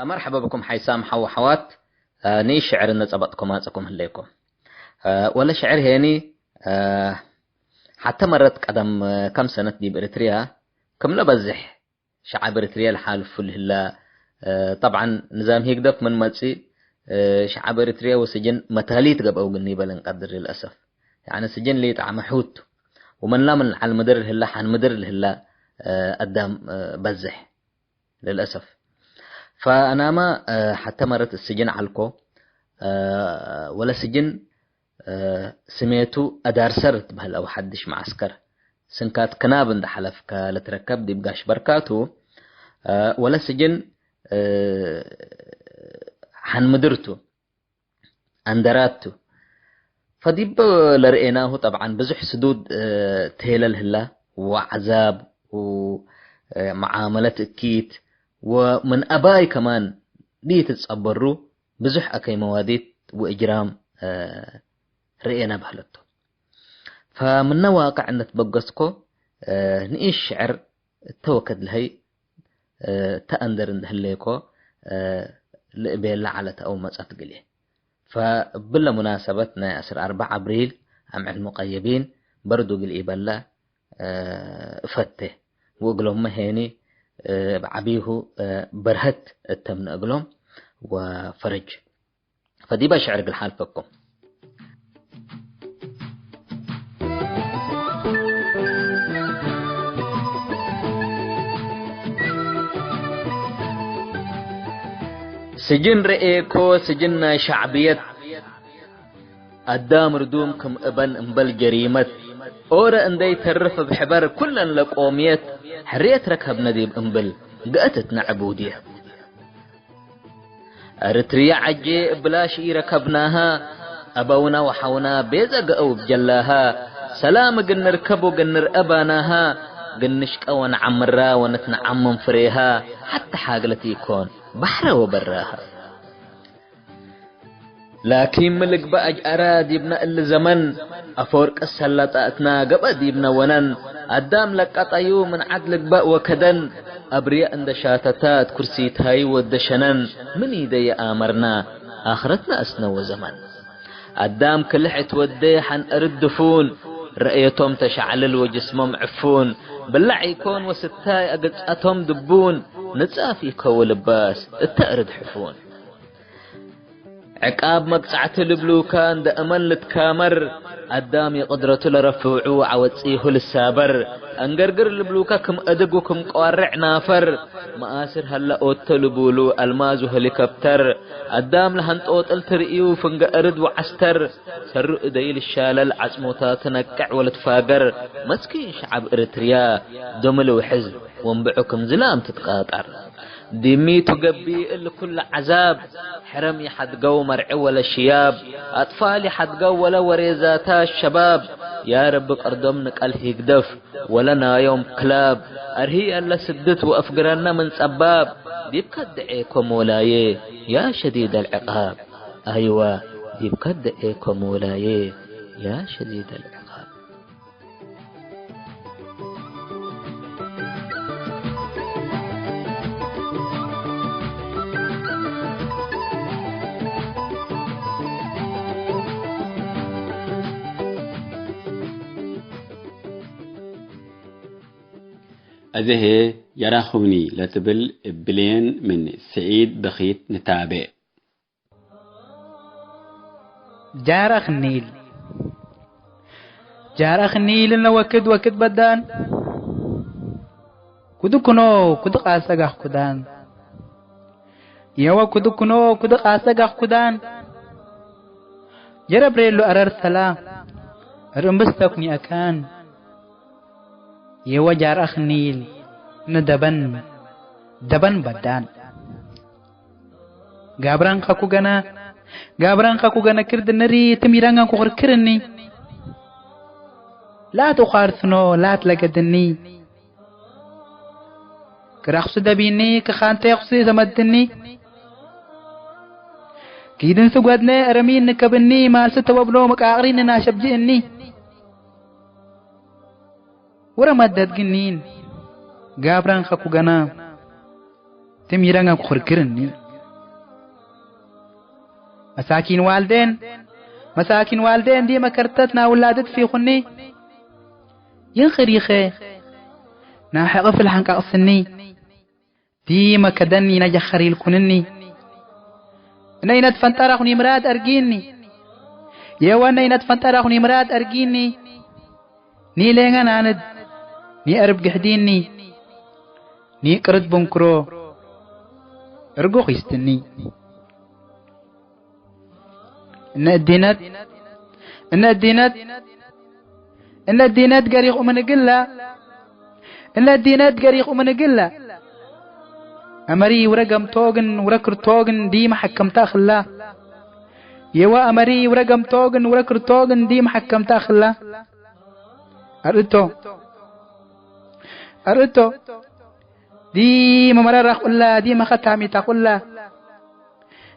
መርሐበ ብኩም ሓይሳም ሐው ሐዋት፣ ንኢሽ ሽዕር እነ ጸበጥኩም አጽኩም ህሌኩም። ወለ ሽዕር ሄኒ፣ ሐተ መረት ቀደም ከም ሰነት ዲብ ኤሪትርያ ክም ለበዝሕ ሸዐብ ኤሪትርየ ለሓልፉ ለህላ፣ እ፣ ጠብዓን ንዛም ሂግደፍ ምን መጽእ፣ እ፣ ሸዐብ ኤሪትርየ ወስጅን መታሊት ገብአው እግል ኒበል እንቀድር ልልአሰፍ። ያኒ ስጅን ሊጠዓመ ሑቱ፣ ወመንላ ምን ለዐል ምድር ለህላ፣ ሐን ምድር ለህላ፣ እ፣ አዳም፣ እ፣ በዝሕ ልልአሰፍ። ፈአናመ፣ እ፣ ሐተ መረት ስጅን ዐልኮ፣ እ፣ ወለ ስጅን እ፣ ስሜቱ አዳርሰር ትበህል አው ሐድሽ መዐስከር ስንካት ክናብ እንደ ሐለፍከ ለትረከብ ዲብ ጋሽ በርካቱ፣ እ፣ ወለ ስጅን፣ እ፣ ሐን ምድር ቱ፣ አንደራት ቱ። ፈዲብ ለርኤናሁ ጠብዓን ብዙሕ ስዱድ፣ እ፣ ቴለል ህላ ወዐዛብ ወ፣ እ፣ መዓመለት እኪት ወምን አባይ ከማን ዲትጸበሩ ብዙሕ አከይ መዋዲት ወእጅራም፣ እ፣ ርኤነ በህለቱ። ፈምነ ዋቅዕ እንደ ትበገስኮ፣ እ፣ ንኢሽ ሽዕር እተ ወክድ ለሀይ፣ እ፣ እተ አንደር እንደ ህሌኮ፣ እ፣ ልእቤለ ዐለት አው መጸት ግሌ። ፈእብለ ሙናሰበት ናይ ዐስር አርበዕ አብሪል አምዕል ሙቀየቢን በርዱ እግል ኢበለ፣ እ፣ እፈቴ። ወእግሎምመ ሄኒ፣ እ፣ እብ ዐቢሁ፣ እ፣ በርሀት እተምነ እግሎም ወፈረጅ። ፈዲበ ሽዕር እግል ሓልፈኩም። ስጅን ረኤኮ፣ ስጅን ናይ ሸዕብየት፣ አዳም ርዱም ክም እበን እምበል ጀሪመት፣ ኦረ እንዴ ተርፍ እብ ሕበር ኩለን ለቆምየት፣ ሕርየት ረከብነ ዲብ እምብል ገአት እትነ ዕቡድየት። እርትርየ ዐጄ እብላሽ ኢረከብናሃ፣ አበውነ ወሐውነ ቤዘ ገአው እብ ጀላሃ። ሰላም እግል ንርከብ ወእግል ንርአ ባናሃ፣ እግል ንሽቀ ወነዐምራ ወንትነዓምም ፍሬሃ፣ ሐተ ሓግለት ኢኮን በሕረ ወበራሃ። ላኪን ሚ ልግበእ አጅአረ ዲብነ እሊ ዘመን፣ አፈወርቅ ሰለጠ እትና ገብአ ዲብነ ወነን፣ አዳም ለቀጠዩ ምን ዐድ ልግበእ ወከደን፣ አብርየ እንደ ሻተተ እት ኩርሲታይ ወደ ሸነን፣ ምን ኢደየ አመርና አክረትነ እስነ ወዘመን። አዳም ክልሕ እት ወዴ ሐን እርድ ድፉን፣ ረአየቶም ተሸዕልል ወጅስሞም ዕፉን፣ ብላዕ ኢኮን ወስታይ አግጸቶም ድቡን፣ ንጻፍ ኢኮ ወልባስ እተ እርድ ሕፉን። ዕቃብ መቅጸዕቲ ልብሉከ እንደ እመን ልትካመር፣ አዳም የቅድረቱ ለረፍዑ ዐወጺሁ ልሳበር። አንገርግር ልብሉከ ክም አድግ ወክም ቀዋርዕ ናፈር፣ መአስር ሀለ ኦቶ ልቡሉ አልማዝ ወሄሊከፕተር። አዳም ለሀንጦጥል ትርእዩ ፍንገ እርድ ወዐስተር፣ ሰሩ እደዩ ልሻለል ዐጽሞታቱ ነቅዕ ወልትፋገር። መስኪን ሸዐብ እርትርያ ዶሚ ልውሕዝ ወንብዑ ክም ዝላም ትትቃጠር። ዲሚቱ ገቢእ እሊ ኩሉ ዐዛብ፣ ሕረም ይሐድገው መርዒ ወለ ሽያብ፣ አጥፋል ይሐድገው ወለ ወሬዛታት ሸባብ። ያ ረቢ ቀርዶም ንቀል ሂግደፍ ወለ ናዮም ክላብ፣ አርሂ እለ ስድት ወአፍግረነ ምን ጸባብ። ዲብከ እድዔኮ ሞላዬ ያ ሸዲድ አልዕቃብ፣ አይወ ዲብከ እድዔኮ ሞላዬ ያ ሸዲድ አልዕቃብ። አዜ ህዬ ጀራኹምኒ ለትብል እብ ብሌን ምን ስዒድ በኺት ንታቤዕ። ጃር አክኒል። ጃር አክኒል እለ ወክድ ወክድ በዳን። ኩዱ ክኖ ኩዱ ቃሰ ጋክ ኩዳን። የወ ኩዱ ክኖ ኩዱ ቃሰ ጋክ ኩዳን። ጀረብ ሬሉ አረር ሰላ። እር እምብስ ተኩኒ አካን። የወ ጃር አክኒል እነ ደበን፣ ደበን በዳን። ጋብራን ከኩ ገና፣ ጋብራን ከኩ ገና ክርድ ነሪ ትም ይረንገን ኩክርክርኒ። ላት ኡኻር ስኖ ላት ለገድኒ። ክራክሱ ደቢኒ፣ ክኻንቴክሱ ዘመድኒ። ኪድን ስጎድነ፣ ረሚን ንከብኒ፣ ማልሱ ተወብሎ መቃቅሪን ናሸብጅእኒ። ወረመደት ግኒን ጋብራን ከኩ ገና፣ ትም ይረንገን ኩክርክርኒ። መሳኪን ዋልዴን፣ መሳኪን ዋልዴን ዲመ ከርተት ናውላድት ፊኹኒ፣ ይንክር ይኸ ናሕቅፍ ለሐንቃቅስኒ። ዲመ ከደኒ ነጀኸር ኢልኩንኒ። እነ ኢነትፈንጠረኩኒ ምራድ አርጊኒ። የወነ ኢነትፈንጠረኩኒ ምራድ አርጊኒ። ኒ ሌንገን አንድ፣ ኒ አርብ ግሕዲኒ፣ ኒ ቅርድ ብንክሮ እርጉ ኺስትኒ። እነ እዲነት፣ እነ እዲነት፣ እነ እዲነት ገሪኹ ምን እግላ፣ እነ እዲነት ገሪኹ ምን እግላ። አመሪ ውረ ገምቶግን ውረ ክርቶግን ዲመ ሐከምተ አክላ። የወ አመሪ ውረ ገምቶግን ውረ ክርቶግን ዲመ ሐከምተ አክላ። አርእቶ፣ አርእቶ። ዲመ መረራ ኩላ፣ ዲመ ኸታሚታ ኩላ፣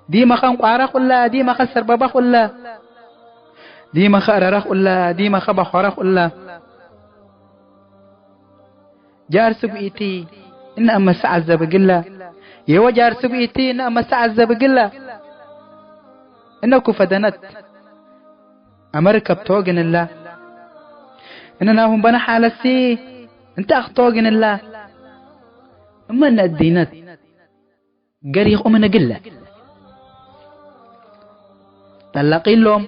ዲመ ኸንቋራ ኩላ፣ ዲመ ኸሰርበባ ኩላ፣ ዲመ ኸእረራ ኩላ፣ ዲመ ኸበኾራ ኩላ። ጃር ስጉኢቲ እነ አመሰ ዐዘብ እግላ። የወ ጃር ስጉኢቲ እነ አመሰ ዐዘብ እግላ። እነኩ ፈደነት አመር ከብቶ ግንላ። እነ ናሁም በነ ሓለሲ እንተ አክቶ ግንላ። እመ እነ እዲነት ገሪኹም እግለ። ጠለቂሎም፣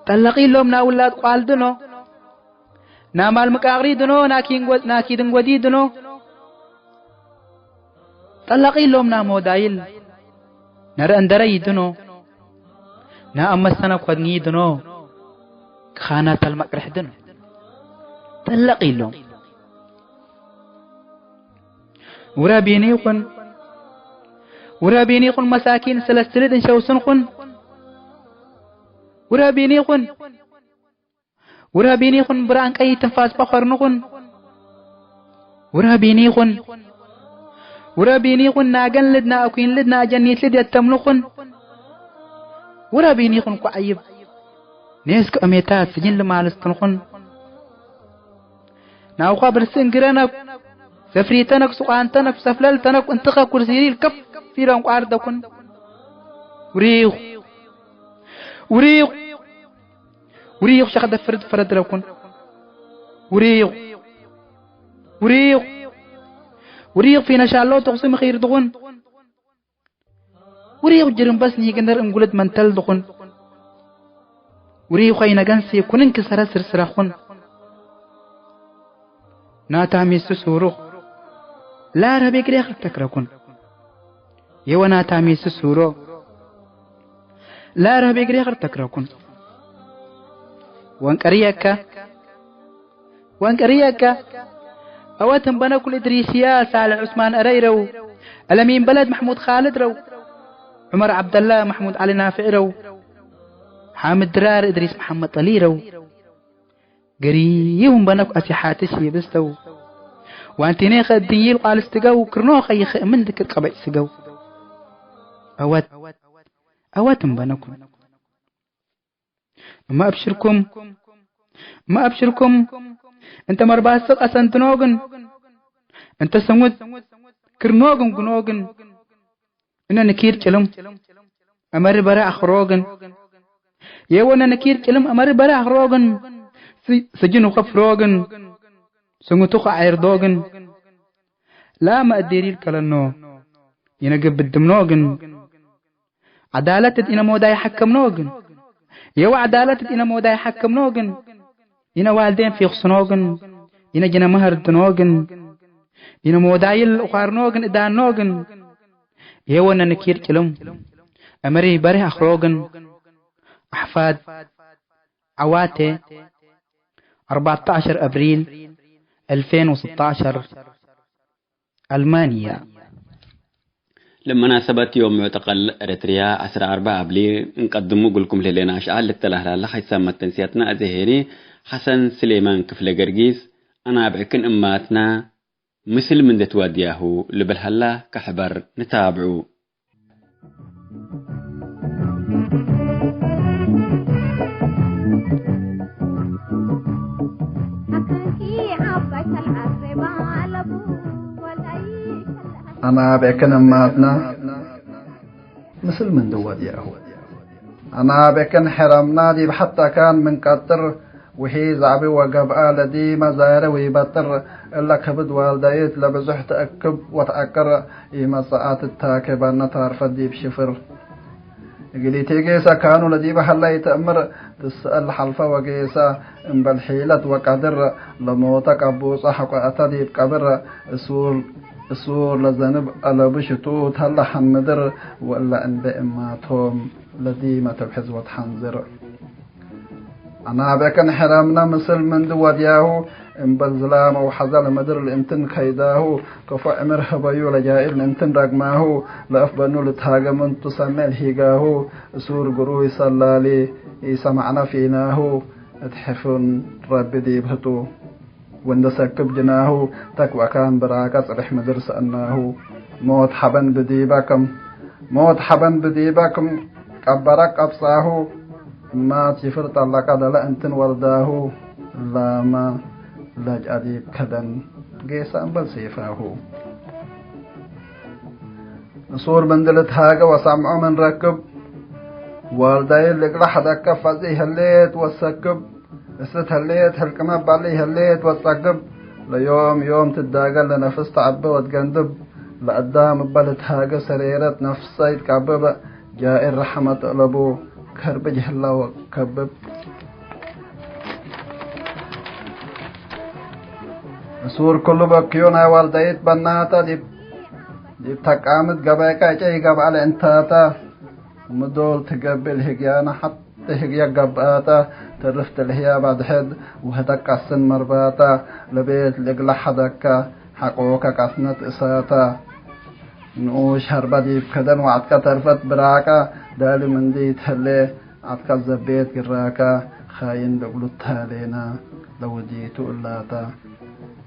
ጠለቂሎም ናውላድ ቋልድኖ፣ ናማል መቃቅሪድኖ፣ ናኪን ጎ-፣ ናኪድን ጎዲድኖ። ጠለቂሎም ናሞዳይል ነረ እንደረ ይድኖ፣ ናአመሰነ ኮድኒ ይድኖ፣ ክኻናት አልመቅርሕ ድኖ። ጠለቅ ኢሎም። ውራቢኒ ይኹን፣ ውራቢኒ ይኹን መሳኪን ስለስልድ እንሸውስን ኹን። ውራቢኒ ይኹን። ውራቢኒ ይኹን ብርአን ቀይ ትንፋስ በኸርንኹን። ውራቢኒ ይኹን። ውራቢኒ ይኹን ናገን ልድና አኩይን ልድና አጀኒት ልድ የተምንኹን። ውራቢኒ ይኹን ኩዓይብ ኔስክ ዕሜታት ስጅን ልማልስትንኹን። ናውኻ ብርሲ እንግረነኩ፣ ሰፍሪተነኩ፣ ሱቃንተነኩ፣ ሰፍለልተነኩ፣ እንትኸ ኩርሲሪል ከፍ ኢሎም ቋርደኩን። ውሪኹ። ውሪኹ። ውሪኹ ሸክ ደፍርድ ፈረድረኩን። ውሪኹ። ውሪኹ። ውሪኹ ፊነ ሻሎ ተኹሲ ምኺር ድኹን። ውሪኹ ጅርምበስ ኒግንር እንጉልድ መንተል ድኹን። ውሪኹ ኸይነገንሲ ኩንን ክሰረ ስርስረኹን። ናታሚሱ ሱሩኽ ላረብ እግሬ ክርተክረኩን። የወናታሚሱ ሱሮ ላረብ እግሬ ክርተክረኩን። ወንቀርየከ፣ ወንቀርየከ፣ አወት እምበነኩል እድሪስያ ሳልሕ ዑስማን አረይ ረው፣ አለሚን በለድ መሕሙድ ካልድ ረው፣ ዑመር ዐብደላ መሕሙድ ዐሊ ናፍዕ ረው፣ ሓምድ ድራር እድሪስ መሐመድ ጠሊ ረው። ገሪው እምበነኩ አሲሓትሽ ይብስተው። ዋንቲኔ ከእድይል ቃልስ ትገው፣ ክርኖ ኸይኸ ምን ድክር ቀበጭ ስገው። አወት፣ አወት እምበነኩ። እማ አብሽርኩም፣ እማ አብሽርኩም፣ እንተ መርባሰቅ አሰንትኖግን፣ እንተ ሰሙት ክርኖግን ጉኖግን፣ እነ ንኪር ጭልም አመሪ በረ አክሮግን። የወነ ንኪር ጭልም አመሪ በረ አክሮግን። ስ-፣ ስጅን ወከፍሮግን። ስንጉቱ ከዐይርዶግን። ላመ እዴሪል ከለኖ። ይነግብ ብድምኖግን። ዐዳለት እት ኢነሞዳይ ሐከምኖግን። የወ ዐዳለት እት ኢነሞዳይ ሐከምኖግን። ኢነ ዋልዴን ፊክስኖግን። ኢነ ጅነ መህር ድኖግን። ኢነ ሞዳይል ኡኻርኖግን እዳኖግን። የወነ ንኪር ጭልም አመሪ በሬህ አክሮግን። አሕፋድ ዐዋቴ። አርባዕተ ዐሸር አብሪል አልፌን ወስተ ዐሸር፣ አልማንያ። ለመናሰበት ዮም ሙዕተቀል ኤረትርያ ዐስር አርበዕ አብሪል እንቀድሙ እግልኩም ለህሌነ አሽዓል ልተላህላለ ሐይሳም መተንስያትና አዜ ሄኒ ሐሰን ስሌማን ክፍለ ገርጊስ አናብዕክን እማትና ምስል ምን ትወድያሁ ልብል ሀላ፣ ከሕበር ንታብዑ። አናብዕክን እማትና ምስል ምን ትወድያሁ። አናብዕክን ሕረምና ዲብ ሐት አካን ምን ቀጥር፣ ውሒ ዛዕቢ ወገብአ ለዲመ ዛይረ ወይበጥር፣ እለ ከብድ ዋልዳይት ለብዙሕ ተአክብ ወተዐቅር፣ ኢመጽአት እታኬ በነ ታርፈት ዲብ ሽፍር። እግል ኢቴጌሰ ካኑ ለዲበ ሀለ ኢተአምር፣ ትሰአል ሐልፈ ወጌሰ፣ እምበል ሒለት ወቀድር፣ ለሞተ ቀቡጸ ሐቆ አተ ዲብ ቀብር፣ እሱር፣ እሱር ለዘንብ አለቡ ሽቱት ሀለ ሐምድር፣ ወእለ እንዴ እማቶም ለዲመ ተብሕዝ ወትሐንዝር። አናብዕክን ሕረምነ ምስል ምንዲ ወድያሁ፣ እምበል ዝላም አው ሐዘ ለምድር ለእንትን ከይዳሁ፣ ከፎ ዕምር ህበዩ ለጃኢል ለእንትን ረግማሁ፣ ለአፍ በኑ ልትሃገ ምን ቱ ሰሜዕ ልሂጋሁ፣ እሱር ግሩይ ሰላሊ ኢሰማዕነ ፊናሁ፣ እት ሕፉን ረቢ ዲብ ህቱ። ወእንደ ሰክብ ጅናሁ ተክ ወአካን ብራቀ ጽሬሕ ምድር ሰአናሁ። ሞት ሐበን ብዲበ ክም፣ ሞት ሐበን ብዲበ ክም ቀበረ ቀብጻሁ። እማት ሽፍር ጠለቀ ደለ እንትን ወልዳሁ። ላመ ለጅአ ዲብ ከደን ጌሰ እምበል ሴፋሁ። እሱር ምንዲ ልትሃገ ወሰምዖ ምን ረክብ፣ ዋልዳይን ልግለ ሐደከ ፈጽእ ይህሌት ወሰክብ፣ እስት ህሌት ህልቅመ ባሊ ይህሌት ወጸግብ፣ ለዮም ዮም ትዳገል ለነፍስ ተዐበ ወትገንድብ፣ ለአዳም እበ ልትሃገ ሰሬረት ነፍሰ ይትቀብብ፣ ጃኢር ረሐመት እለቡ ከርብ ጅህላ ወከብብ። እሱር ክሉ በክዩ ናይ ዋልዳይት በናተ ዲብ፣ ዲብ ተቃምት ገበይ ቀጨ ይገብአ ለእንታተ። ምዶል ትገብእ ለህግያነ ሐቴ ህግየ ገብአተ። ትርፍ ትልህያ ባድሐት ወህደት ቀስን መርባተ። ለቤት ለእግለ ሐደከ ሐቆከ ቀስነት እሳተ። ንኡሽ ሀርበ ዲብ ከደን ወዐድከ ተርፈት ብራቀ። ዳሊ ምንዲ ትህሌ ዐድከ ዘቤት ግራከ፣ ካይን ልብሉ ታሌነ ለወዲቱ እላተ።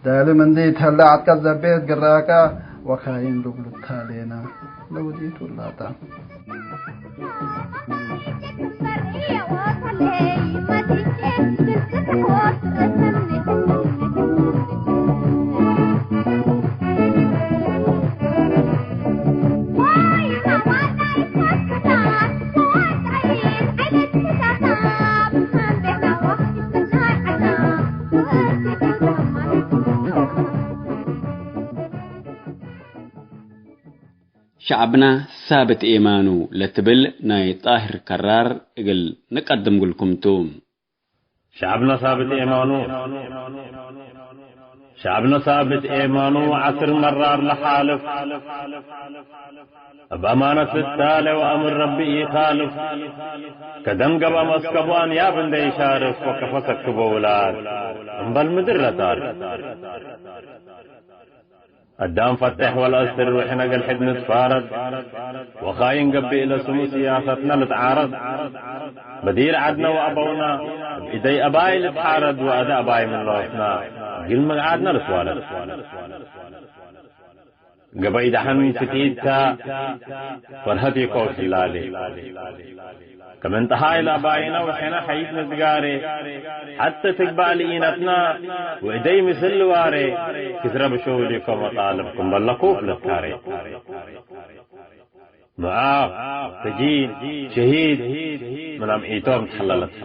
ዳሊ ምንዲ ተለ ዐድከ ዘቤት ግራከ፣ ወካይን ልብሉ ታሌነ ለወዲቱ እላተ። ሸዕብና ሳብት ኤማኑ ለትብል ናይ ጣህር ከራር እግል ንቀድም እግልኩም ቱ። ሸዕብነ ሳብት ኤማኑ፣ ሸዕብነ ሳብት ኤማኑ፣ ዐስር መራር ለሓልፍ፣ እብ አማነት ልታሌ ወአምር ረቢ ኢካልፍ። ከደን ገብአ መስከቡ አንያብ እንዴ ኢሻርፍ፣ ወከፈ ሰክቦ ውላድ እምበል ምድር ለታርፍ። አዳም ፈቴሕ ወለአስር ወሕነ እግል ሕድ ንትፋረድ፣ ወኻይን ገብእ ለስሙ ስያሰትነ ልትዓረድ። በዲር ዐድነ ወአበውነ እብ እደይ አባይ ልትሓረድ ወአደ አባይ ምን ኖስነ እግል ምግዓድነ ልትዋለድ። ገበይ ደሐን ፍቲት ተ፣ ፈርሀት ኢኮን ህላሌ። ከምን ጠሃይ ለአባይነ ወሕነ ሐይት ንዝጋሬ፣ ሐቴ ትግባእ ልኢነትነ ወእደይ ምስል ልዋሬ፣ ክስረ ብሾህ ሊኮ መጣልብ ክም በለ ኩፍ ልትካሬ። መዓቅ፣ ሰጂን፣ ሸሂድ ምን አምዒቶም ተሐለለት።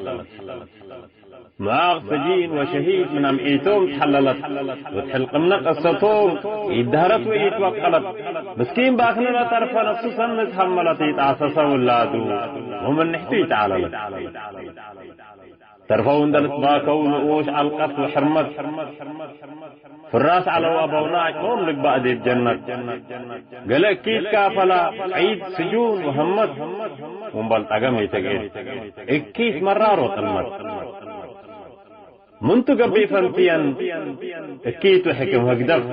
መዓቅ ሰጂን ወሸሂድ ምን አምዒቶም ተሐለለት፣ ወትሕልቅምነ ቅሰቶም ኢደሀረት ወኢትበቀለት። ምስኪን ባክነ ለተርፈ ነፍሱ ሰኒ ተሐመለት፣ ኢጣሰሰ ውላዱ ወምን ንሕቱ ኢተዐለለት። ተርፈው እንደ ልትባከው ንኡሽ ዐልቀት ወሕርመት። ፍራስ ዐለው አበውነ አጭሞም ልግባእ ዲብ ጀነት። ገሌ እኪት ካፈላ ቀይድ ስጁን ወሀመት፣ ወእምበል ጠገም ኢትግእድ እኪት መራር ወጥልመት። ምንቱ ገብእ ፈንትየን እኪት ወሕክም ህግደፍ፣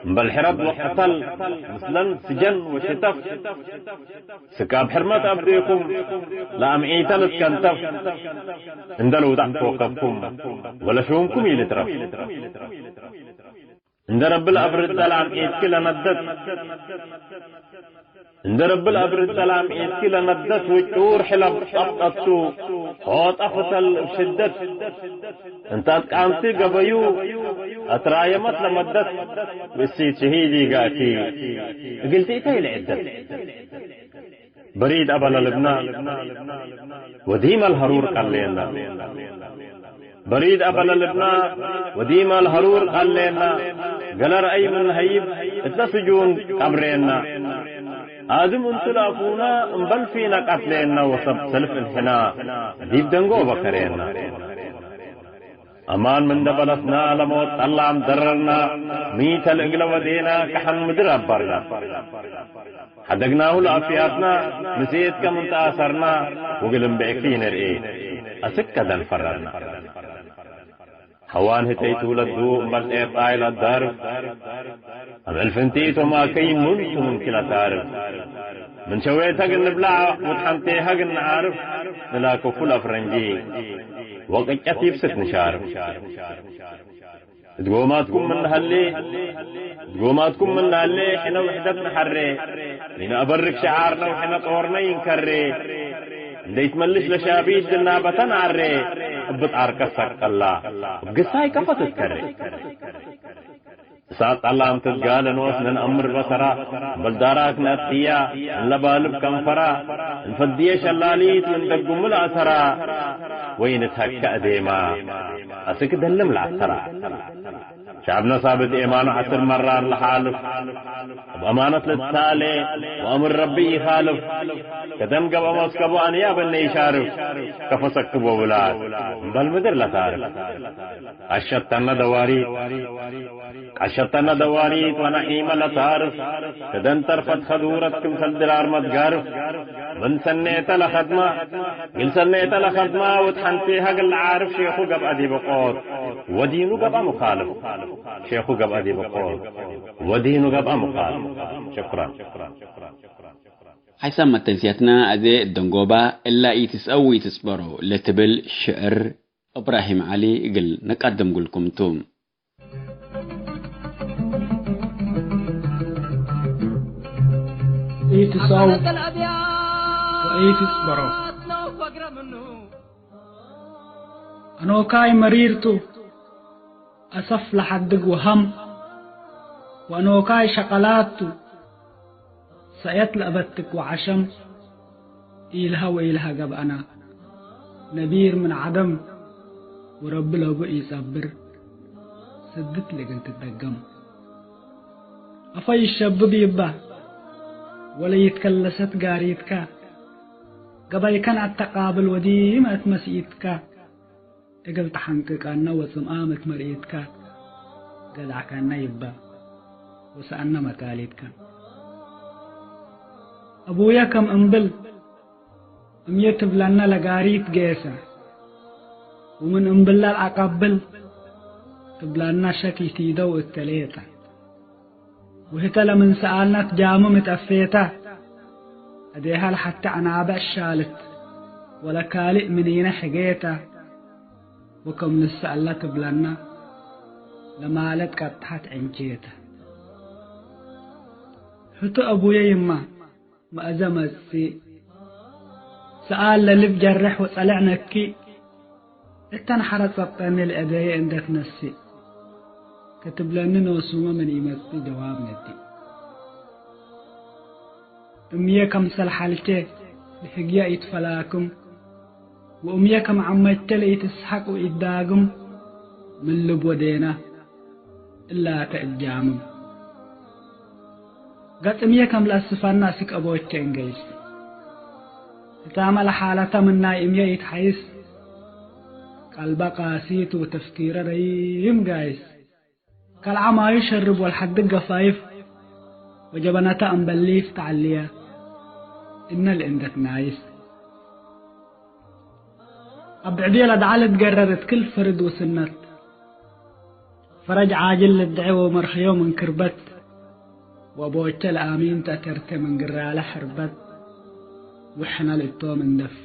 እምበል ሕረድ ወቀተል ምስለን ስጀን ወሽተፍ። ስካብ ሕርመት አብዴኩም ለአምዒተ ልትከንተፍ፣ እንደ ልውዳዕ ኮከብኩም ወለሹምኩም ኢልትረፍ። እንደ ረቢ ለአብርድ ለአምዒትኪ ለነደት፣ እንደ ረቢ ለአብርድ ለአምዒትኪ ለነደት፣ ውጩር ሕለብ ጠብጠቱ ሖጠ ፍተል እብ ሽደት። እንተ አትቃምቲ ገበዩ አትራየመት ለመደት፣ ብእሲት ሸሂድ ኢጋእኪ እግል ትእተይ ለዕደት። በሪድ አበ ለልብና ወዲመ ለሀሩር ቀሌና። በሪድ አበ ለልብና ወዲመ ለሀሩር ቀሌና። ገለ ረአይ ምን ሀይብ እተ ስጁን ቀብሬና። አድም እንቱ ለአፉና እምበል ፊነ ቀትሌና ወሰብ ሰልፍ እንሕና ዲብ ደንጎበ ከሬና። አማን ምን ደበለትና ለሞት ጠላም ደረርና፣ ሚተ ለእግለ ወዴና ከሐን ምድር አበርና። ሐደግናሁ ለአፍያትና፣ ምሴት ከም እንተ አሰርና፣ ወግልም ብዕኪ ንርኤ፣ አስክ ከደን ፈረርና። ሐዋን ህተይቱ ለዱ እምበል ጤርጣይ ለአዳርፍ፣ አምዕል ፍንቲቶም አከይ ምንቱ ምንኪ ለታርፍ። ምን ሸዌተግ እንብላዕ ወትሐንቴሀግ እንዓርፍ፣ ንላከፉ ለአፍረንጂ ወቅጨት ይብስት ንሻርፍ። እት ጎማትኩም ምን ሀሌ፣ እት ጎማትኩም ምን ሀሌ፣ ሕነ ውሕደት ነሐሬ። ሚነ አበርክ ሸዓርነ ወሕነ ጦርነ ይንከሬ። እንዴ ይትመልሽ ለሻቢት ድናበተን አሬ። እብ ጣርከ ሰቀላ፣ እብ ግሳይ ከፈ ትትከሬ። ሳቅ አላም ትትጋለ ኖስ ነንአምር በሰራ፣ እምበል ዳራክ ነአትክያ፣ እንለባልብ ከንፈራ፣ እንፈድየ ሸላሊት ወእንደጉሙ ለአሰራ፣ ወኢንትሀከ እዴማ አስክ ደልም ለአተራ። ሸዐብነ ሳብት ኤማኑ ዐስር መራር ለሓልፍ፣ እብ አማነት ልትሳሌ ወአምር ረቢ ኢኻልፍ፣ ከደን ገብአ መስከቡ አንያብ እነ ኢሻርፍ፣ ከፈሰክብ ወውላድ እምበል ምድር ለታርፍ። አሸተነ ደዋሪት ቀሸተነ ደዋሪት ወነዒመ ለታርፍ፣ ከደን ተርፈት ከዱረት ክምሰል ድራር መትጋርፍ። ምን ሰኔተ ለከድማ፣ እግል ሰኔተ ለከድማ፣ ወትሐንቴሀ እግል ለዓርፍ፣ ሼኹ ገብአ ዲበ ቆት ወዲኑ ገብአ ሙኻልፍ። ሼኹ ገብአ ዲበ ቆት ወዲኑ ገብአ ሙኻልፍ። ሽክራን። ሐይሳም መተንስያትና አዜ ደንጎባ እላ ኢትስአው ኢትጽበሮ ለትብል ሽዕር እብራሂም ዐሊ እግል ነቀድም እግልኩም ቱ። ኢትስአው ወኢትጽበሮ። አኖካይ መሪር ቱ፣ አሰፍ ለሐድግ ወሀም፣ ወአኖካይ ሸቀላት ቱ፣ ሰእየት ለአበትክ ወዐሸም፣ ኢልሀ ወኢልሀ ገብአና፣ ነቢር ምን ዐደም፣ ወረቢ ለቡ ኢጸብር፣ ስድት ለእግል ትደገም። አፈይ ሸብብ ይባ፣ ወለይትከለሰት ጋሪትካ፣ ገባይከን አተቃብል ወዲመ እት መስኢትካ፣ እግል ተሐንቅቀነ ወጽምኣም እት መርኢትከ ገድዐከነ ይበ ወሰአነ መታሊትከ። አቡየ ከም እምብል እምዬ ትብለነ ለጋሪት ጌሰ፣ ወምን እምብለ ለአቀብል ትብለነ ሸክ ኢቲደው እተ ሌጠ። ወህተ ለምን ሰአልነ ትጃምም እት አፌተ፣ እዴሀ ለሐቴ አናብዕ ሻልት፣ ወለካልእ ምኒነ ሕጌተ፣ ወከም ንሰአለ ትብለነ፣ ለማለት ቀጥሐት ዕንቼተ። ህቱ አቡየ ይማ፣ መአዘ መጽእ፣ ሰኣል ለልብ ጀርሕ ወጸልዕ ነኪ፣ እተን ሐረ ጸብጠኒ ለእደየ እንዴ ትነስእ፣ ከትብለኒ ኖሱመ ምን ኢመጽእ ጀዋብ ነዲ። እምዬ ከምሰል ሐልቼ ለሕግየ ኢትፈላክም፣ ወእምዬ ከም ዐመቼ ለኢትስሐቅ ወኢትዳግም፣ ምን ልብ ወዴና እላተ እጃምም። ገጽምዬ ከም ለአስፈና እስክ አቦቼ እንገይስ። ህታመ ለሓለተ ምን ናይ እምዬ ኢትሐይስ። ቀልበ ቃሲት ወተፍኪረ ረይም ጋይስ። ከልዓ ማዩ ሸርብ ወለሐድግ ገፋይፍ። ወጀበነተ እምበል ሊፍ ተዐልየ እነ ለእንደ ትናይስ። አብዕድየ ለደዐ ልትገረር እት ክል ፍርድ ወስነት። ፈረጅ ዓጅል ልድዐ ወመርሐዮ ምን ክርበት፣ ወቦቼ ለአሚን ተአተርቴ ምን ግራለ ሕርበት፣ ወሕነ ልእቶም እንደፊ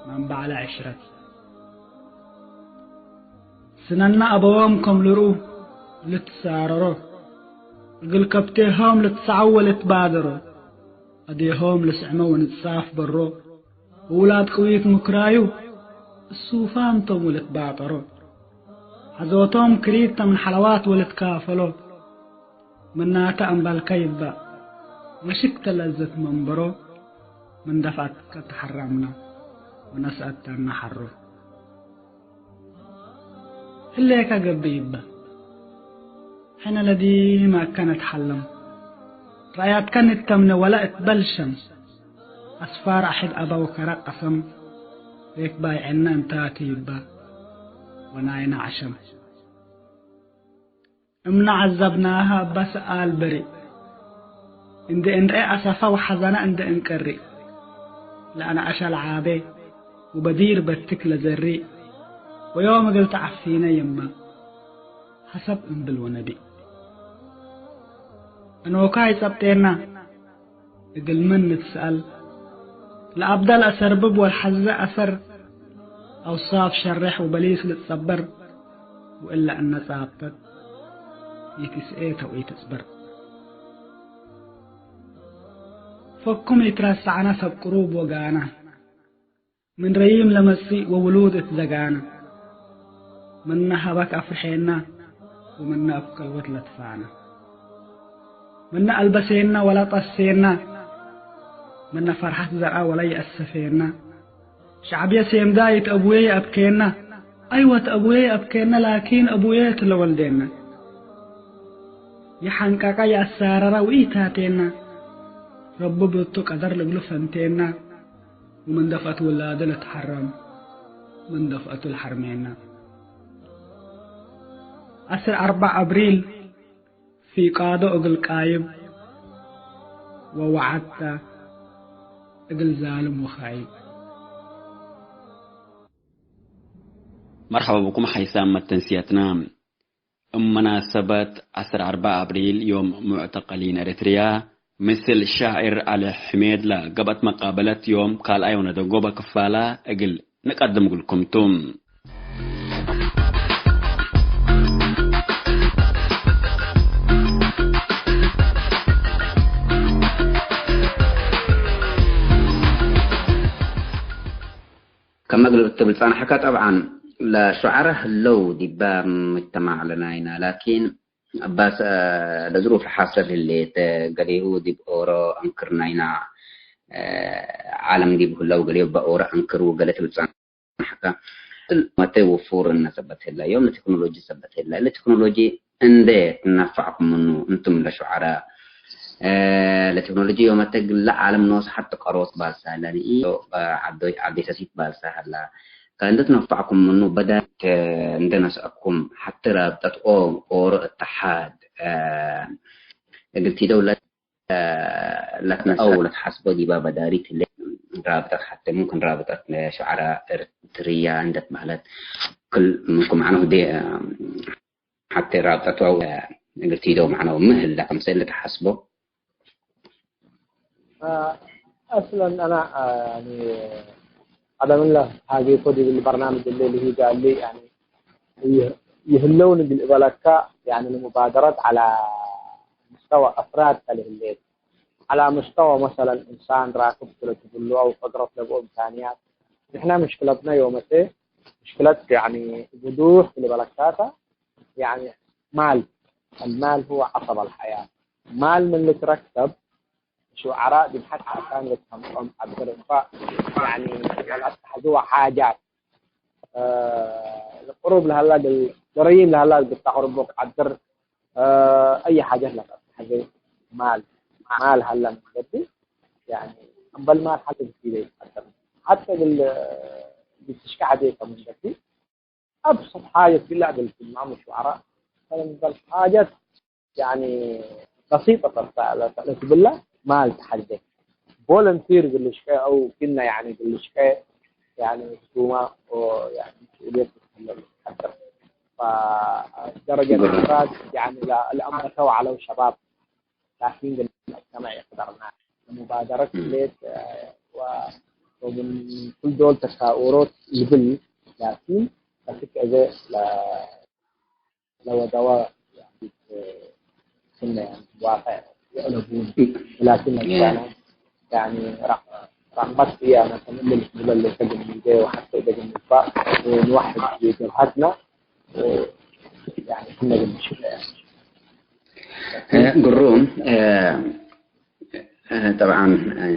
መንበዕ ለዕሽረት። ስነነ አበዎም ከም ልርኡ ልትሳረሮ፣ እግል ከብቴሆም ልትሰዐው ወልትባደሮ፣ አዴሆም ልስዕመ ወንጻፍ በሮ፣ ወውላድ ቅዊት ምክራዩ እሱፋም ቶም ወልትባጠሮ። ሐዞቶም ክሪት ተ ምን ሐለዋት ወልትካፈሎ። ምናተ አምበልከ ይባ መሽክተ ለዘት መንበሮ። ምን ደፍአትከ ተሐረምነ ወነስአተነ ሐሮ። ህሌከ ገብእ ይበ። ሕነ ለዲመ እከ ነትሐለም። ረአያትከ ንተምነ ወለ እትበልሸም። አስፋር አሕድ አበው ከረ ቀሰም። ሬክ ባይዐነ እንታቲ ይበ። ወናይነ ዐሸም። እምነ ዐዘብናሀ እበ ሰኣል በሪእ። እንዴ እንርኤ አሰፈ ወሐዘነ እንዴ እንቀሪእ። ለአንአሸ ለዓቤ ወበዲር በትክ ለዘሪእ። ወዮም እግል ተዐፊነ የመ ሐሰብ እምብል ወነቢእ። አኖካይ ጸብጤና። እግል ምን ንትሰአል። ለአብደ ለአሰርብብ ወለሐዘ አሰር፣ አውሳፍ ሸሬሕ ወበሊስ ልትጸበር፣ ወእለ እነ ጻብጠት ኢትስኤ ተው ኢትጽበር። ፈኩም ኢትረሰዐነ ሰብ ቅሩብ ወጋነ፣ ምን ረዪም ለመጽእ ወውሉድ እት ዘጋነ፣ ምነ ሀበክ አፍርሔና፣ ወምነ አፍቀልወት ለትፋነ። ምነ አልበሴነ ወለጠሴነ፣ ምነ ፈርሐት ዘርአ ወለይአሰፌነ። ሸዕብየ ሴምዳይት አቡዬ ይአብኬነ። አይወት አቡዬ ይአብኬነ፣ ላኪን አቡዬ እት ለወልዴነ። ይሐንቀቀ ይአሳረረ ወኢታቴነ። ረቢ ብእቱ ቀደር ልግሉ ፈንቴነ። ወምን ደፍአት ውላደ ለትሐረም፣ ምን ደፍአቱ ለሐርሜነ። አስር አርበዕ አብሪል፣ ፊቃዶ እግል ቃይብ ወወዐድተ እግል ዛልም ወኻይብ። መርሐባ ብኩም ሐይሳም መተንስየትና። እብ መናሰበት ዐስር አርበዕ አብሪል ዮም ሙዕተቀሊን ኤረትርያ፣ ምስል ሻዕር ዐሊ ሕሜድ ለገብአት መቃበለት ዮም ካልኣይ ወነደንጎበ ክፋላ እግል ንቀድም እግልኩም ቱ። ከመ እግል ትብል ጸንሐከ፣ ጠብዓን ለሹዓራ ህለው ዲበ ምጅተማዕ ለናይና፣ ላኪን ባስ ለዝሩፍ ለሓሰል ህሌት፣ ገሌሁ ዲብ ኦሮ አንክር ናይና ዓለም ዲብ ህለው፣ ገሌሁ በኦሮ አንክር ወገሌ ትብል ጸንሐከ። መተ ውፉር እነ ሰበት ህለ፣ ዮም ለቴክኖሎጂ ሰበት ህለ። እለ ቴክኖሎጂ እንዴ ትነፈዕኩም ምኑ እንቱም ለሹዓራ? ለቴክኖሎጂ ዮመተ ግለ ዓለም ኖስ ሐቲ ቀሮት ባልሳ ህለ፣ ንኢ ዐዶይ ዐቤሰሲት ባልሳ ህላ። ከእንዴ ትነፈዕኩም ምኑ በዳሪት እንዴ ነስአኩም፣ ሐቲ ራብጠት ኦ-፣ ኦሮ እተሓድ እግል ቲደው ለ-፣ ለትነስአው ለትሐስቦ ዲባ በዳሪት ህሌት። ራብጠት ሐቲ ሙምክን ራብጠት ሹዓራ ኤረትርያ እንዴ ትበህለት ክል ምንኩም ዐነሁ ዴ ሐቴ ራብጠቱ እግል ቲደው መዕነው ሚ ህለ ክምሰል ልትሐስቦ? አስለን አና፣ ያኒ፣ ቀደም እለ ሃጌኮ ዲብ በርናምጅ እለ ልሂጋ እሊ፣ ያኒ፣ ይህ-፣ ይህለው ንግል እበለካ፣ ያኒ፣ ለሙባደረት ዐላ ምስተወ አፍራድ ከልህሌት፣ ዐላ ምስተወ መሰለን እንሳን ራክብ ቱ ለትብሉ አው ቀድረት ለቡ እምካንያት። ንሕነ ምሽክለትነ ዮመቴ ምሽክለት፣ ያኒ፣ ውዱሕ ልበለካተ፣ ያኒ፣ ማል፣ المال هو عصب الحياة. ማል ምን ልትረከብ፣ ሹዓራ ዲብ ሐድ አካን ልትሀምጦም ዐብር እኳ፣ ያኒ፣ ወለአትሐዝወ ሓጃት፣ እ፣ ቅሩብ ለሀላ እግል፣ ገረይም ለሀላ እግል ተቅርቦ ዐብር፣ እ፣ አይ ሓጀት ለከአትሐዜ ማል፣ ማል ሀለ ምን ገብእ፣ ያኒ፣ እምበል ማል ሐቴ ብትኢደይ ይትቀደር። ሐቴ እግል፣ እግል ትሽቀ ሐቴ ከምን ገብእ፣ أبسط حاجة في اللعبة الاجتماعية مع الشعراء، مثلًا، بل حاجات يعني بسيطة، فلتبلا ما التحدي. فولنتير بالشقة أو كنا يعني بالشقة، يعني حكومة أو يعني مسؤولية تتحمل أكثر. فدرجة الإفراد يعني لا، الأمر سوى على الشباب. ላኪን ግን መጅተመዕ ይቅደርና ለሙባደረት ሌት፣ እ፣ ወ-፣ ወምን ኩል ዶል ተሳኡሮት ይብል፣ ላኪን ከስክ እዘ ለ-፣ ለወደወ ስነ ዋቀዕ የዕለቡን፣ ላኪን መጅተመዕ ያኒ ረቅ-፣ ረቅበት ህይ አነ ከም እሊ ልትብለ ሌከ ግኒደ ወሐቴ እዘ ግንባእ ንወሕድ ጀብሀትነ ያኒ ክነ ግንሽለ። እ፣ ግሩም፣ እ፣ እ፣ ጠብዓን፣ እ፣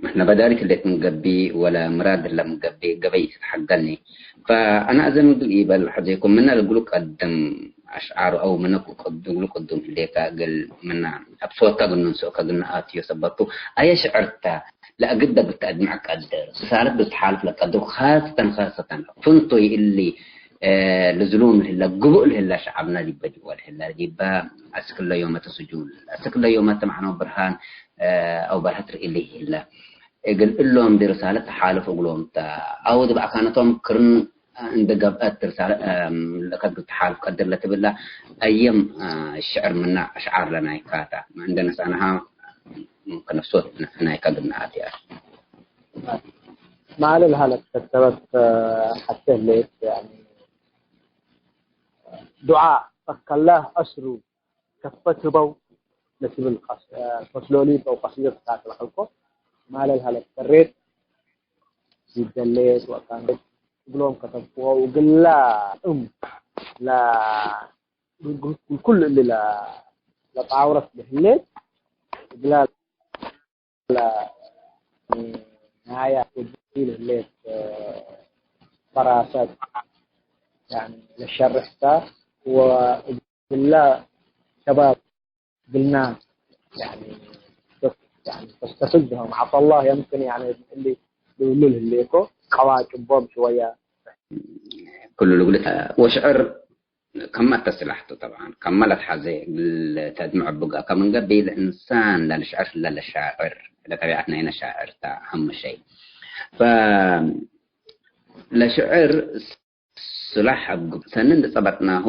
እሕነ በዳሪት ህሌት ምን ገብእ ወለ ምራድ እለ ምን ገብእ ገበይ ኢትትሐገኒ። ፈአነ አዘ ምግል ኢበል ሐዜኩም ምነ እግሉ ቀድም አሽዓሩ አው ምነ እግሉ ቅዱም ህሌከ እግል ምነ አብሶትከ እግል ነንስኦ ከእግል ነአትዮ ሰበቱ አየ ሽዕር ተ ለእግደ እግል ተአድምዕ ቀድር፣ ርሳለት እግል ተሓልፍ ለቀድር፣ ካሰተን ካሰተን ፍንቱይ እሊ፣ እ፣ ልዝሉም ለህለ፣ ግቡእ ለህለ ሸዐብነ ዲበ ጅወ ለህለ፣ ዲበ አስክ እለ ዮመተ ስጁን፣ አስክ እለ ዮመተ መዕነው ብርሃን፣ እ፣ አው በርሀት ርኢ ለህለ። እግል እሎም ዲ ርሳለት ተሓልፍ እግሎም ተ፣ አው ዲብ አካነቶም ክርን እንዴ ገብአት ርሳለ፣ እም፣ ለከ እግል ተሓልፍ ቀድር ለትብለ አየም፣ እ፣ ሽዕር ምነ አሽዓር ለናይካተ እንዴ ነስአናሃ ከነፍሶት ናይካ እግል ነአትያ። ማለ ለሀለት ከተበት ሐቴ ህሌት፣ ያኒ፣ ዱዓ ፈከላህ አስሩ ከፈት ህበው ለትብል ቀስ-፣ ፈስሎሊት አው ቀሲደት ካትለ ከልኮ፣ ማለ ለሀለት ተሬት ይደሌት ወአካን እግሎም ከተብክዎ፣ እግላ እም ለ-፣ ክሉ እሊ ለ-፣ ለጣውረት ለህሌት እግላ ለ-፣ ናያ ወዲ ለህሌት ፈራሰት ያኒ ለሸርሕታ ወእግላ ሸባብ ግልና ያኒ ያኒ ተስተፍድሆም ዐጠላህ የምክን ያኒ እሊ ልውልል ህሌኮ ቀዋጭቦም ሽወያ ክሉ ልጉልት ወሽዕር ከመ ተስላሕቱ ጠብዓን ከመ ለትሐዜ እግል ተድምዕ ብገ ከምን ገብእ ለእንሳን ለልሽዕር ለለሻዕር ለጠቢዐት ናይነ ሻዕር ተ አህም ሸይ። ፈ-፣ ለሽዕር ስላሕ እብ ሰኒ እንዴ ጸበጥናሁ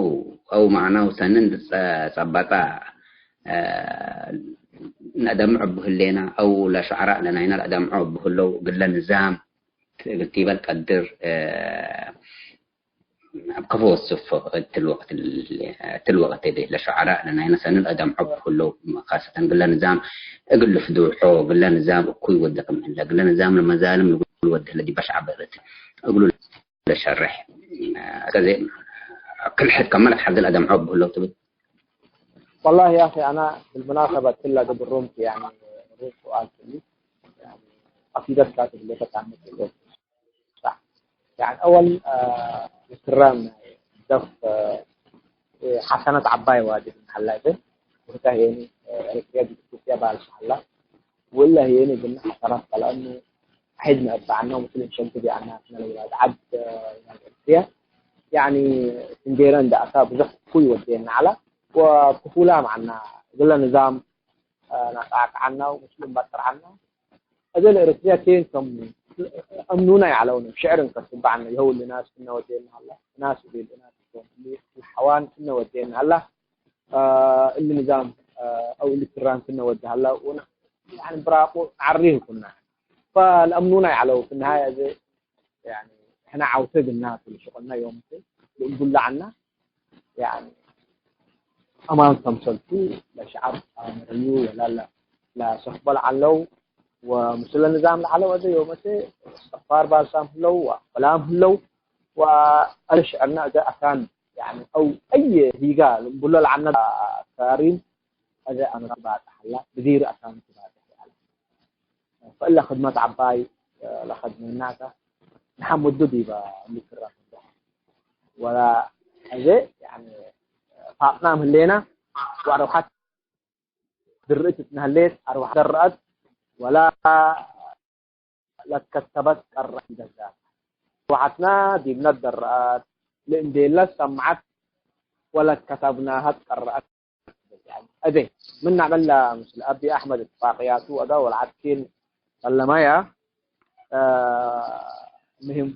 አው መዕናሁ ሰኒ እንዴ ጸ-፣ ጸበጠ፣ እ፣ ነአደምዖ እቡ ህሌና አው ለሸዕራእ ለናይነ ለአደምዖ እቡ ህለው እግለ ንዛም እግል ቲበል ቀድር፣ እ፣ እብ ከፎ ወስፎ እትል ወቅት ል-፣ እትል ወቅት እሊ ለሸዕራእ ለናይነ ሰኒ ለአደምዖ እቡ ህለው፣ ካሰተን እግለ ንዛም እግል ልፍዱሖ፣ እግለ ንዛም እኩይ ወዴ ክም ህለ፣ እግለ ንዛም ለመዛልም እግል ወዴ ህለ ዲበ ሸዐብ እት እግሉ ለሸርሕ። ከዚ ክል ሕድ ከመ ለትሐዜ ለአደምዖ እቡ ህለው ትብል። والله يا أخي، أنا بالمناسبة كلها قبل رومتي، يعني، روم سؤال كلي، يعني، قصيدة كاتب اللي كانت عن التلفزيون. صح. يعني، أول، آه، الكرام دف، آه، حسنات عباي واجد من حلاته، وهي يعني، آه، إريتريا دي إثيوبيا بالش حلا. ولا هي يعني قلنا حسنات، لأنه حزنا أتبعنا ومثل شنكدي عنا، إحنا الأولاد عد، آه، يعني، እንዴረ እንደ አሳብ ዘፍ ኩይ ወዴና ዐለ ወክፉላ መዐና እግለ ንዛም፣ አ፣ ናቃቅ ዐና ወምስሉም ባጥር ዐና። እዘ ለኤረትርያ ኬን ከም አምኑና ይዐለውነ ሽዕር እንከስብ ዐነ። ይሀው ለናስ ክነ ወዴና ሀላ፣ ናስ እቤል እናት ቶም፣ ለሐዋን ክነ ወዴና ሀላ፣ አ፣ እሊ ንዛም፣ አ፣ አው እሊ ክራን ክነ ወዴ ሀላ፣ ወነ፣ ያኒ ብራቁ ዐሪህ ኩና። ፈለአምኑና ይዐለው፣ ፊ ነሃየ እዘ ያኒ፣ ሕነ ዐውቴ ግና ቱ ለሸቀልና ዮም ቱ ለእንቡላ ዐና፣ ያኒ፣ አማን ከምሰልቱ ለሸዐብ አመረዩ ወላ ለ-፣ ለሰክበል ዐለው፣ ወምስለ ንዛም ለዐለው፣ አዜ ዮመቴ እስትቅፋር ባልሳም ህለው፣ ወአቅላም ህለው፣ ወአዜ ሽዕርና አዜ አካን፣ ያኒ፣ አው አየ ሂጋ ለእንቡሎ ለዐነ ካሪም፣ አዜ አመረ ትባጽሕ ሀላ፣ ብዲር አካን ትባጽሕ ሀላ። ፈእለ ክድመት ዐባይ ለከድመናተ ነሐምዱ ዲበ እሊ ክራም እንደ። ወላ አዜ፣ ያኒ፣ ፋቅናም ህሌና ወአርወሐት ድርዕት እትነ ህሌት፣ አርወሐት ደረአት ወላ ለከተበት ቀረአት ይደጋት። አርወሐትና ዲብነ ደረአት ለእንዴለ ሰምዐት ወለከተብናሀ ትቀረአት። እዜ ምን ነዕመል ምስል አቢ አሕመድ እትፋቅያቱ ወዳ ወለዐድ ኬን ሰለማያ፣ አ፣ ምህም፣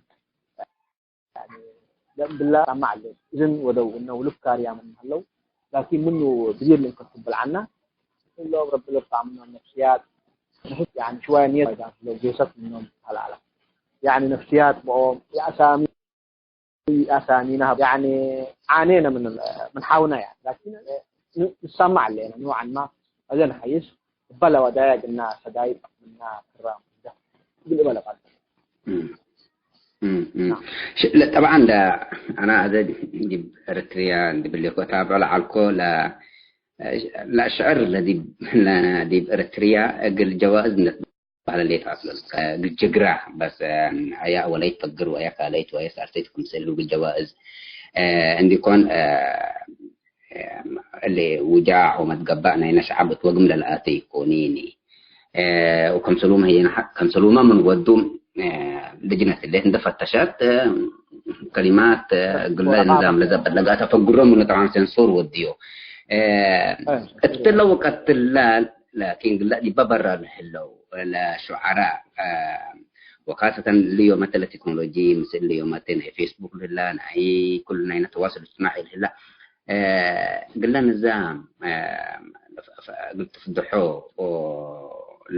ያኒ፣ ለእምብላ ሰማዕ ለ እዝን ወደው እነ ውልብ ካርያ ምን ሀለው፣ ላኪን ምኑ ብዲር ልንከስብ ብልዓና፣ እሎም ረቢ ልርፋዕ ምኖም ነፍስያት፣ ንሕስ፣ ያኒ፣ ሽዋየ ንየት ዳን ለው ጌሰት ምኖም ሀላላ። ያኒ፣ ነፍስያት በኦም፣ የአሳሚ አሳኒና፣ ያኒ፣ ዓኔነ ምን፣ ምን ሐውና፣ ያኒ፣ ላኪን ን-፣ ንሰማዕ ዐሌነ፣ ኖዓን ማ፣ አዜ ነሐይስ፣ እበ ለወዳየ ግና ሰዳይቅ ምና ክራም እንደ፣ እግል እበ ለቀድር። እም፣ እም፣ እም። ናም። ሽ-፣ ለ-፣ ጠብዓን፣ ለ-፣ አና አዜ ዲብ ኤረትርያ እንዲ ብሌኮ ታብዖ ለዐልኮ፣ ለ-፣ ለሽዕር ለዲብ፣ ለዲብ ኤረትርያ እግል ጀዋእዝ እንደ በህለ ሌት አስለል፣ እግል ጅግራ በስ፣ አያ አወለይት ፈግር ወአያ ካልአይት ወአያ ሳልሰይት ክምሰል እግል ጀዋእዝ እንዲኮን፣ እሊ ውጃዕ ወመትገባእ ናይነ ሸዐብ እት ወግም ለለአተይ ኢኮኒኒ። ወከምሰሉመ ህዬ፣ ከምሰሉመ ምን ወዱ፣ ልጅነት ህሌት እንደ ፈተሸት፣ ከሊማት እግለ ንዛም ለዘበለገ አተፈግሮ ምኑ ጠብዓን ሴንሱር ወድዮ። እትለ ወቀትለ ላኪን ግለ ዲበ በረ ለህለው ለሹዓራ፣ ወካሰተን እሊ ዮመተ ለቴክኖሎጂ ምስል እሊ ዮመተ ናይ ፌስቡክ ልህላ፣ ናይ ኩሉ ናይነ ተዋሱል እጅትማዒ ልህላ፣ እግለ ንዛም እግል ትፍድሖ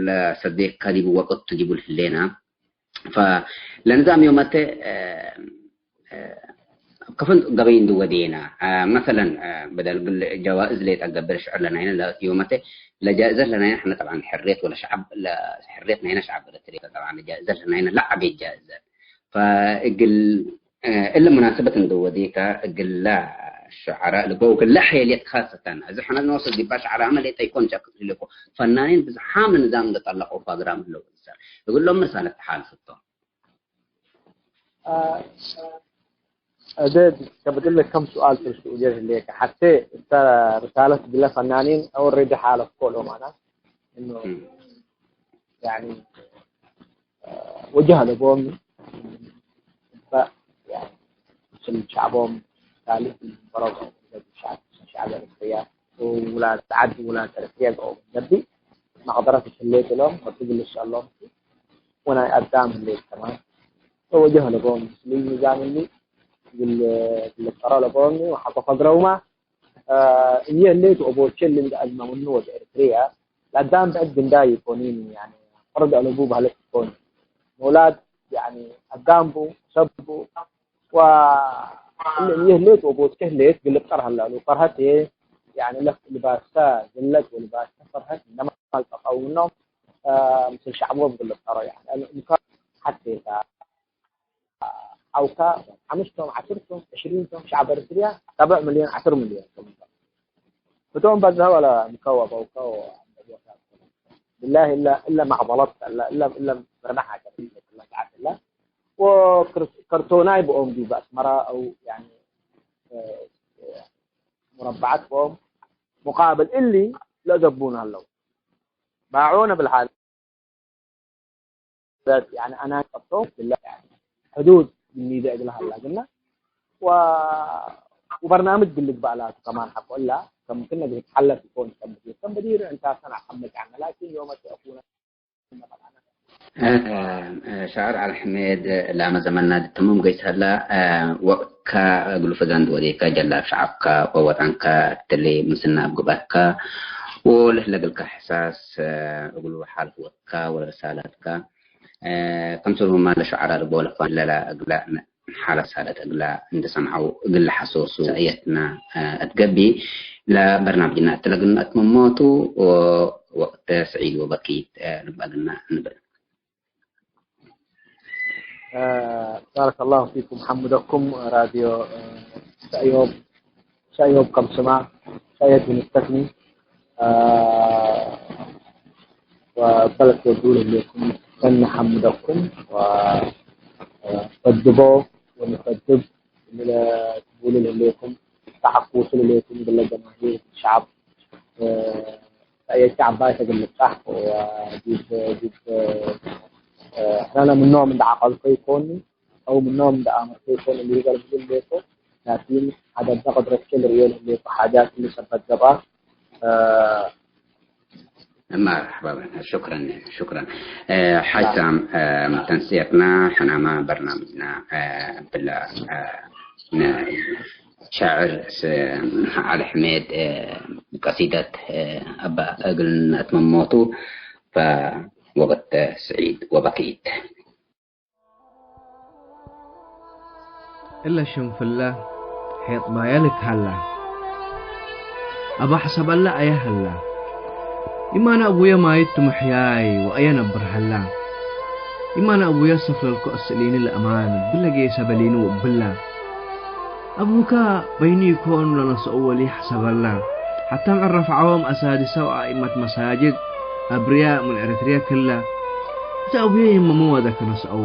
ለሰዴካ ዲቡ ወቅት ቱ ዲቡ ልህሌና። ፈለንዛም ዮመተ፣ እ፣ እ፣ ከፍን ገበይ እንዲ ወዴና፣ እ፣ መሰለን፣ እ፣ በደል ግል ጀዋእዝ ሌጠ ገብር ሽዕር ለናይነ ለ-፣ ዮመተ ለጃእዘት ለናይነ ሕነ ጠብዓን ሕርየት ወለ ሸዐብ፣ ለ-፣ ሕርየት ናይነ ሸዐብ ኤረትርየ ጠብዓን ለጃእዘት ለናይነ ለዐቤት ጃእዘት። ፈእግል፣ እ፣ እለ ሙናሰበት እንዲ ወዴካ እግላ ሸዓራ ልበው ክለ ሐየልየት ካሰተን፣ እዚ ሕነ ንወስድ ዲባ ሸዓራመ ሌጠ ኢኮን ሸክት ልኮ፣ ፈናኒን ብዝሓም ንዛም ለጠለቀው ፋግራም ህለው። እግሎም ምሳለት ተሓልፍቶም። አ፣ እደ ከብድለ ከም ሱኣል ትርሱ እጀር ህሌከ። ሐቴ እተ ርሳለት ብለ ፈናኒን ኦሬዲ ሓለፍኮ ሎም አና እኑ እም። ያኒ፣ አ፣ ወጀህ ለቦም በ-፣ ያኒ፣ ምስል ሸዕቦም ታሊት በረው ሸዕብ፣ ሸዕብ ኤርትርያ ወውላድ ዐድ ውላድ ኤርትርያ ገኦም ነቢ መቅደረት ህሌት እሎም ወትግል ሰሎም ወናይ አዳም ህሌት ከማን ወጀህ ለቦም ምስል ንዛም እሊ እግል፣ እግል ልጠሮ ለቦም ወሐቆ ፈግረውማ፣ አ፣ እየ ህሌት ወቦቼ እሊ እንደ አዝመ ምኑ ወደ ኤርትርያ ለአዳም ብዕድ ግንዳይ ኢኮኒን፣ ያኒ፣ ቅርድ አለቡ በህለት ኢኮን። መውላድ፣ ያኒ፣ አዳም ቡ፣ ሰብ ቡ፣ ወ-፣ እሊ እየ ህሌት ወቦቼ ህሌት እግል ልጠር ሀለ እሉ። ፈርሀት ህዬ፣ ያኒ፣ ለፍ-፣ ልባሰ ዝለት ወልባሰ ፈርሀት እንደማልጠቀው ምኖም፣ አ፣ ምስል ሸዕቦም እግል ልጠሮ፣ ያኒ፣ እምከ ሐቴታ። አውካ ሐምስቶም፣ ዐስርቶም፣ ዕሽሪንቶም ሸዕብ ኤርትርያ ሰብዕ ሚልዮን፣ ዐስር ሚልዮን ቶም። ህቶም በዝሐ ወለ ምከወ በውከ ወ-፣ ብላሂ እለ፣ እለ መቅበለት እለ፣ እለ፣ እለ ብርናሕ ሀገር እለ፣ እለ ሰዓት እለ። ወክር-፣ ከርቶናይ ብኦም ዲብ አስመራ አው ያኒ፣ እ፣ ሙረበዓት ብኦም ሙቃብል እሊ ለአዘቡን ሀለው። ባዖነ ብልሓል። በት፣ ያኒ፣ አናን ቀብቶ ግለ፣ ያኒ፣ ሕዱድ ግኒደ እግለ ሀላ ግና፣ ወ-፣ ወበርናምጅ ግል ግባእ ላቱ ከማን ሐቆ እላ፣ ከም ክነ ግህት ሐለት ይኮን ከም በዲር፣ ከም በዲር እንታሰን አቀምጥ ያነ፣ ላኪን ዮመ ተአኩነ እ፣ እ፣ ሻዕር አልሕሜድ ላመ ዘመና ልትምም ገይስ ሀላ፣ እ፣ ወቅትካ እግሉ ፈዛንድ ወዴካ ጀላብ ሸዐብካ ወወጠንካ እትሊ ምስና እብ ግባትካ ወለህለ እግልካ ሕሳስ፣ እ፣ እግሉ ሓልፍ ወ- ካ ወለርሳላትካ፣ እ፣ ከምሰልሁማ ለሸዓራ ልቦ ለፋን ለላ እግላ ን-፣ ሓለ ሳለት እግላ እንደ ሰምዐው እግል ለሐሶሱ ሰእየትና፣ እ፣ እት ገቢ ለበርናምጅና እትለግና እት መሞቱ ወወቅት ስዒድ ወበኪት፣ እ፣ ልባግና እንብል። እ፣ ባረከላሁ ፊኩም ሐምደኩም ራድዮ፣ እ፣ ሰእዮብ። ሰእዮብ ከም ስማ፣ ሰእየት ምስተስኒ፣ አ፣ ወበለስ ወዱል ህሌኩም፣ ሰኒ ሐምደኩም፣ ወ-፣ ፈድቦ ወንፈድብ፣ እለ ትቡልል ህሌኩም፣ ተሐኩሱ ህሌኩም፣ ግለ ጀማሂር ሸዐብ፣ አ፣ ሰእየት ሸዐባይ ተግልጻሕ፣ ወዲብ፣ ዲብ፣ አ፣ ሕነ ምኖም እንደ ዐቀልኮ ኢኮኒ፣ አው ምኖም እንደ አመርኮ ኢኮን እሊ ገብእ ሌኮ፣ ላኪን ዐደደ ቅድረትከ ልርእዮ ለህሌኮ ሓጃት እሊ ሰበት ገብአ። እ፣ መርሐባ፣ ሹክረን፣ ሹክረን። እ፣ ሓይሳም፣ እ፣ ተንስየትና ሕናማ በርናምጅና፣ እ፣ ብላ፣ እ፣ ነ-፣ ሻዕር ስ-፣ ዐሊ ሕሜድ፣ እ፣ ቀሲደት፣ እ፣ አባ እግል ነአትመሞቱ፣ ፈወቅት ስዒድ ወበኪት። እለ ሽንፍለ ሔጥ ባየ ልክ ሀላ። አባሕሰበለ አየ ሀላ። ኢማነ አቡየ ማይት ቱ ምሕያይ ወአየ ነብር ሀላ። ኢማነ አቡየ ሰፍ ለልኮ እስእሊኒ ለአማን እብለ ጌሰ በሊኒ ወእብላ። አቡከ በይኑ ኢኮን ለነስኦ ወሊ ሐሰበላ። ሐተ ምዕል ረፍዐዎም አሳድሰ ወአኢመት መሳጅድ አብርያእ ምን ኤረትርየ ክለ። እተ አቡዬ ይመሙ ወደ ክነስአው።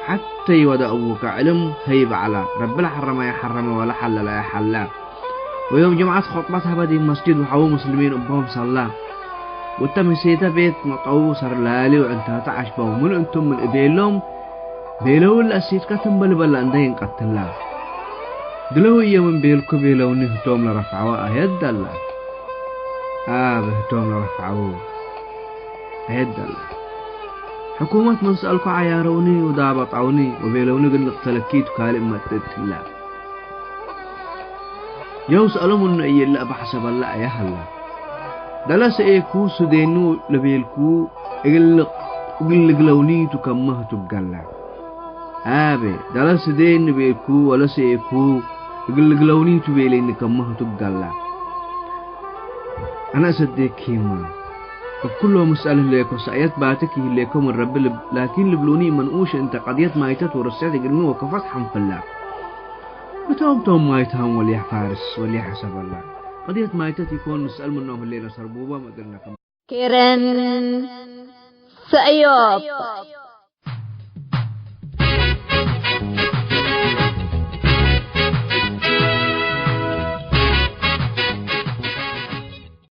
ሐተ ይወደ አቡከ ዕልም ሀይብ ዐለ። ረቢ ለሐረመየ ሐረመ ወለሐለለየ ሐለ። ወዮም ጅምዐት ኹጥበት ሀበ ዲብ መስጅድ ወሐው ሙስልሚን እቦም ሰላ። ወእተ ምሴተ ቤት መጠው ሰርላሊ ወዕንታተ ዐሽበው። ምን እንቱም ምን እቤሎም ቤለው ለእሲትከ ትም በልበላ እንዴ እንቀትላ። ድለው እየ ምን ቤልኩ ቤለውኒ ህቶም ለረፍዐወ አየት ደላ። አብ ህቶም ለረፍዐው አየት ደላ። ሕኩመት ምን ሰአልኩ ዐያረውኒ ወዳበጣውኒ ወቤለውኒ ግን ልቅተለኪ ቱ ካልእ መጥእ እትላ። የው ሰአሎ ምኑ እየ እለ አበ ሐሰበለ አየ ሀላ። ደለ ሰኤኩ ሱዴኑ ለቤልኩ እግል፣ እግል ልግለውኒ ቱ ከመ ህቱ ገላ። አቤ፣ ደለ ስዴን ቤልኩ ወለ ሰኤኩ እግል ልግለውኒ ቱ ቤሌኒ ከመ ህቱ ገላ። አነ አሰዴኪመ እብ ኩሎም እስአል ህሌኮ፣ ሰእየት ባትክ ይህሌኮ ምን ረቢ ልብ-፣ ላኪን ልብሉኒ መንኡሽ እንተ ቀድየት ማይተት ወርሰዕት እግልሚ ወከፈት ሐንፍላ። እቶም ቶም ማይታም ወልያሕ ፋርስ ወልያሕ ሐሰበላ። ቅድየት ማይተት ኢኮን ንስአል ምኖም ህሌነ ሰርቡቦም እግልነ ክም። ኬረን ሰእዮብ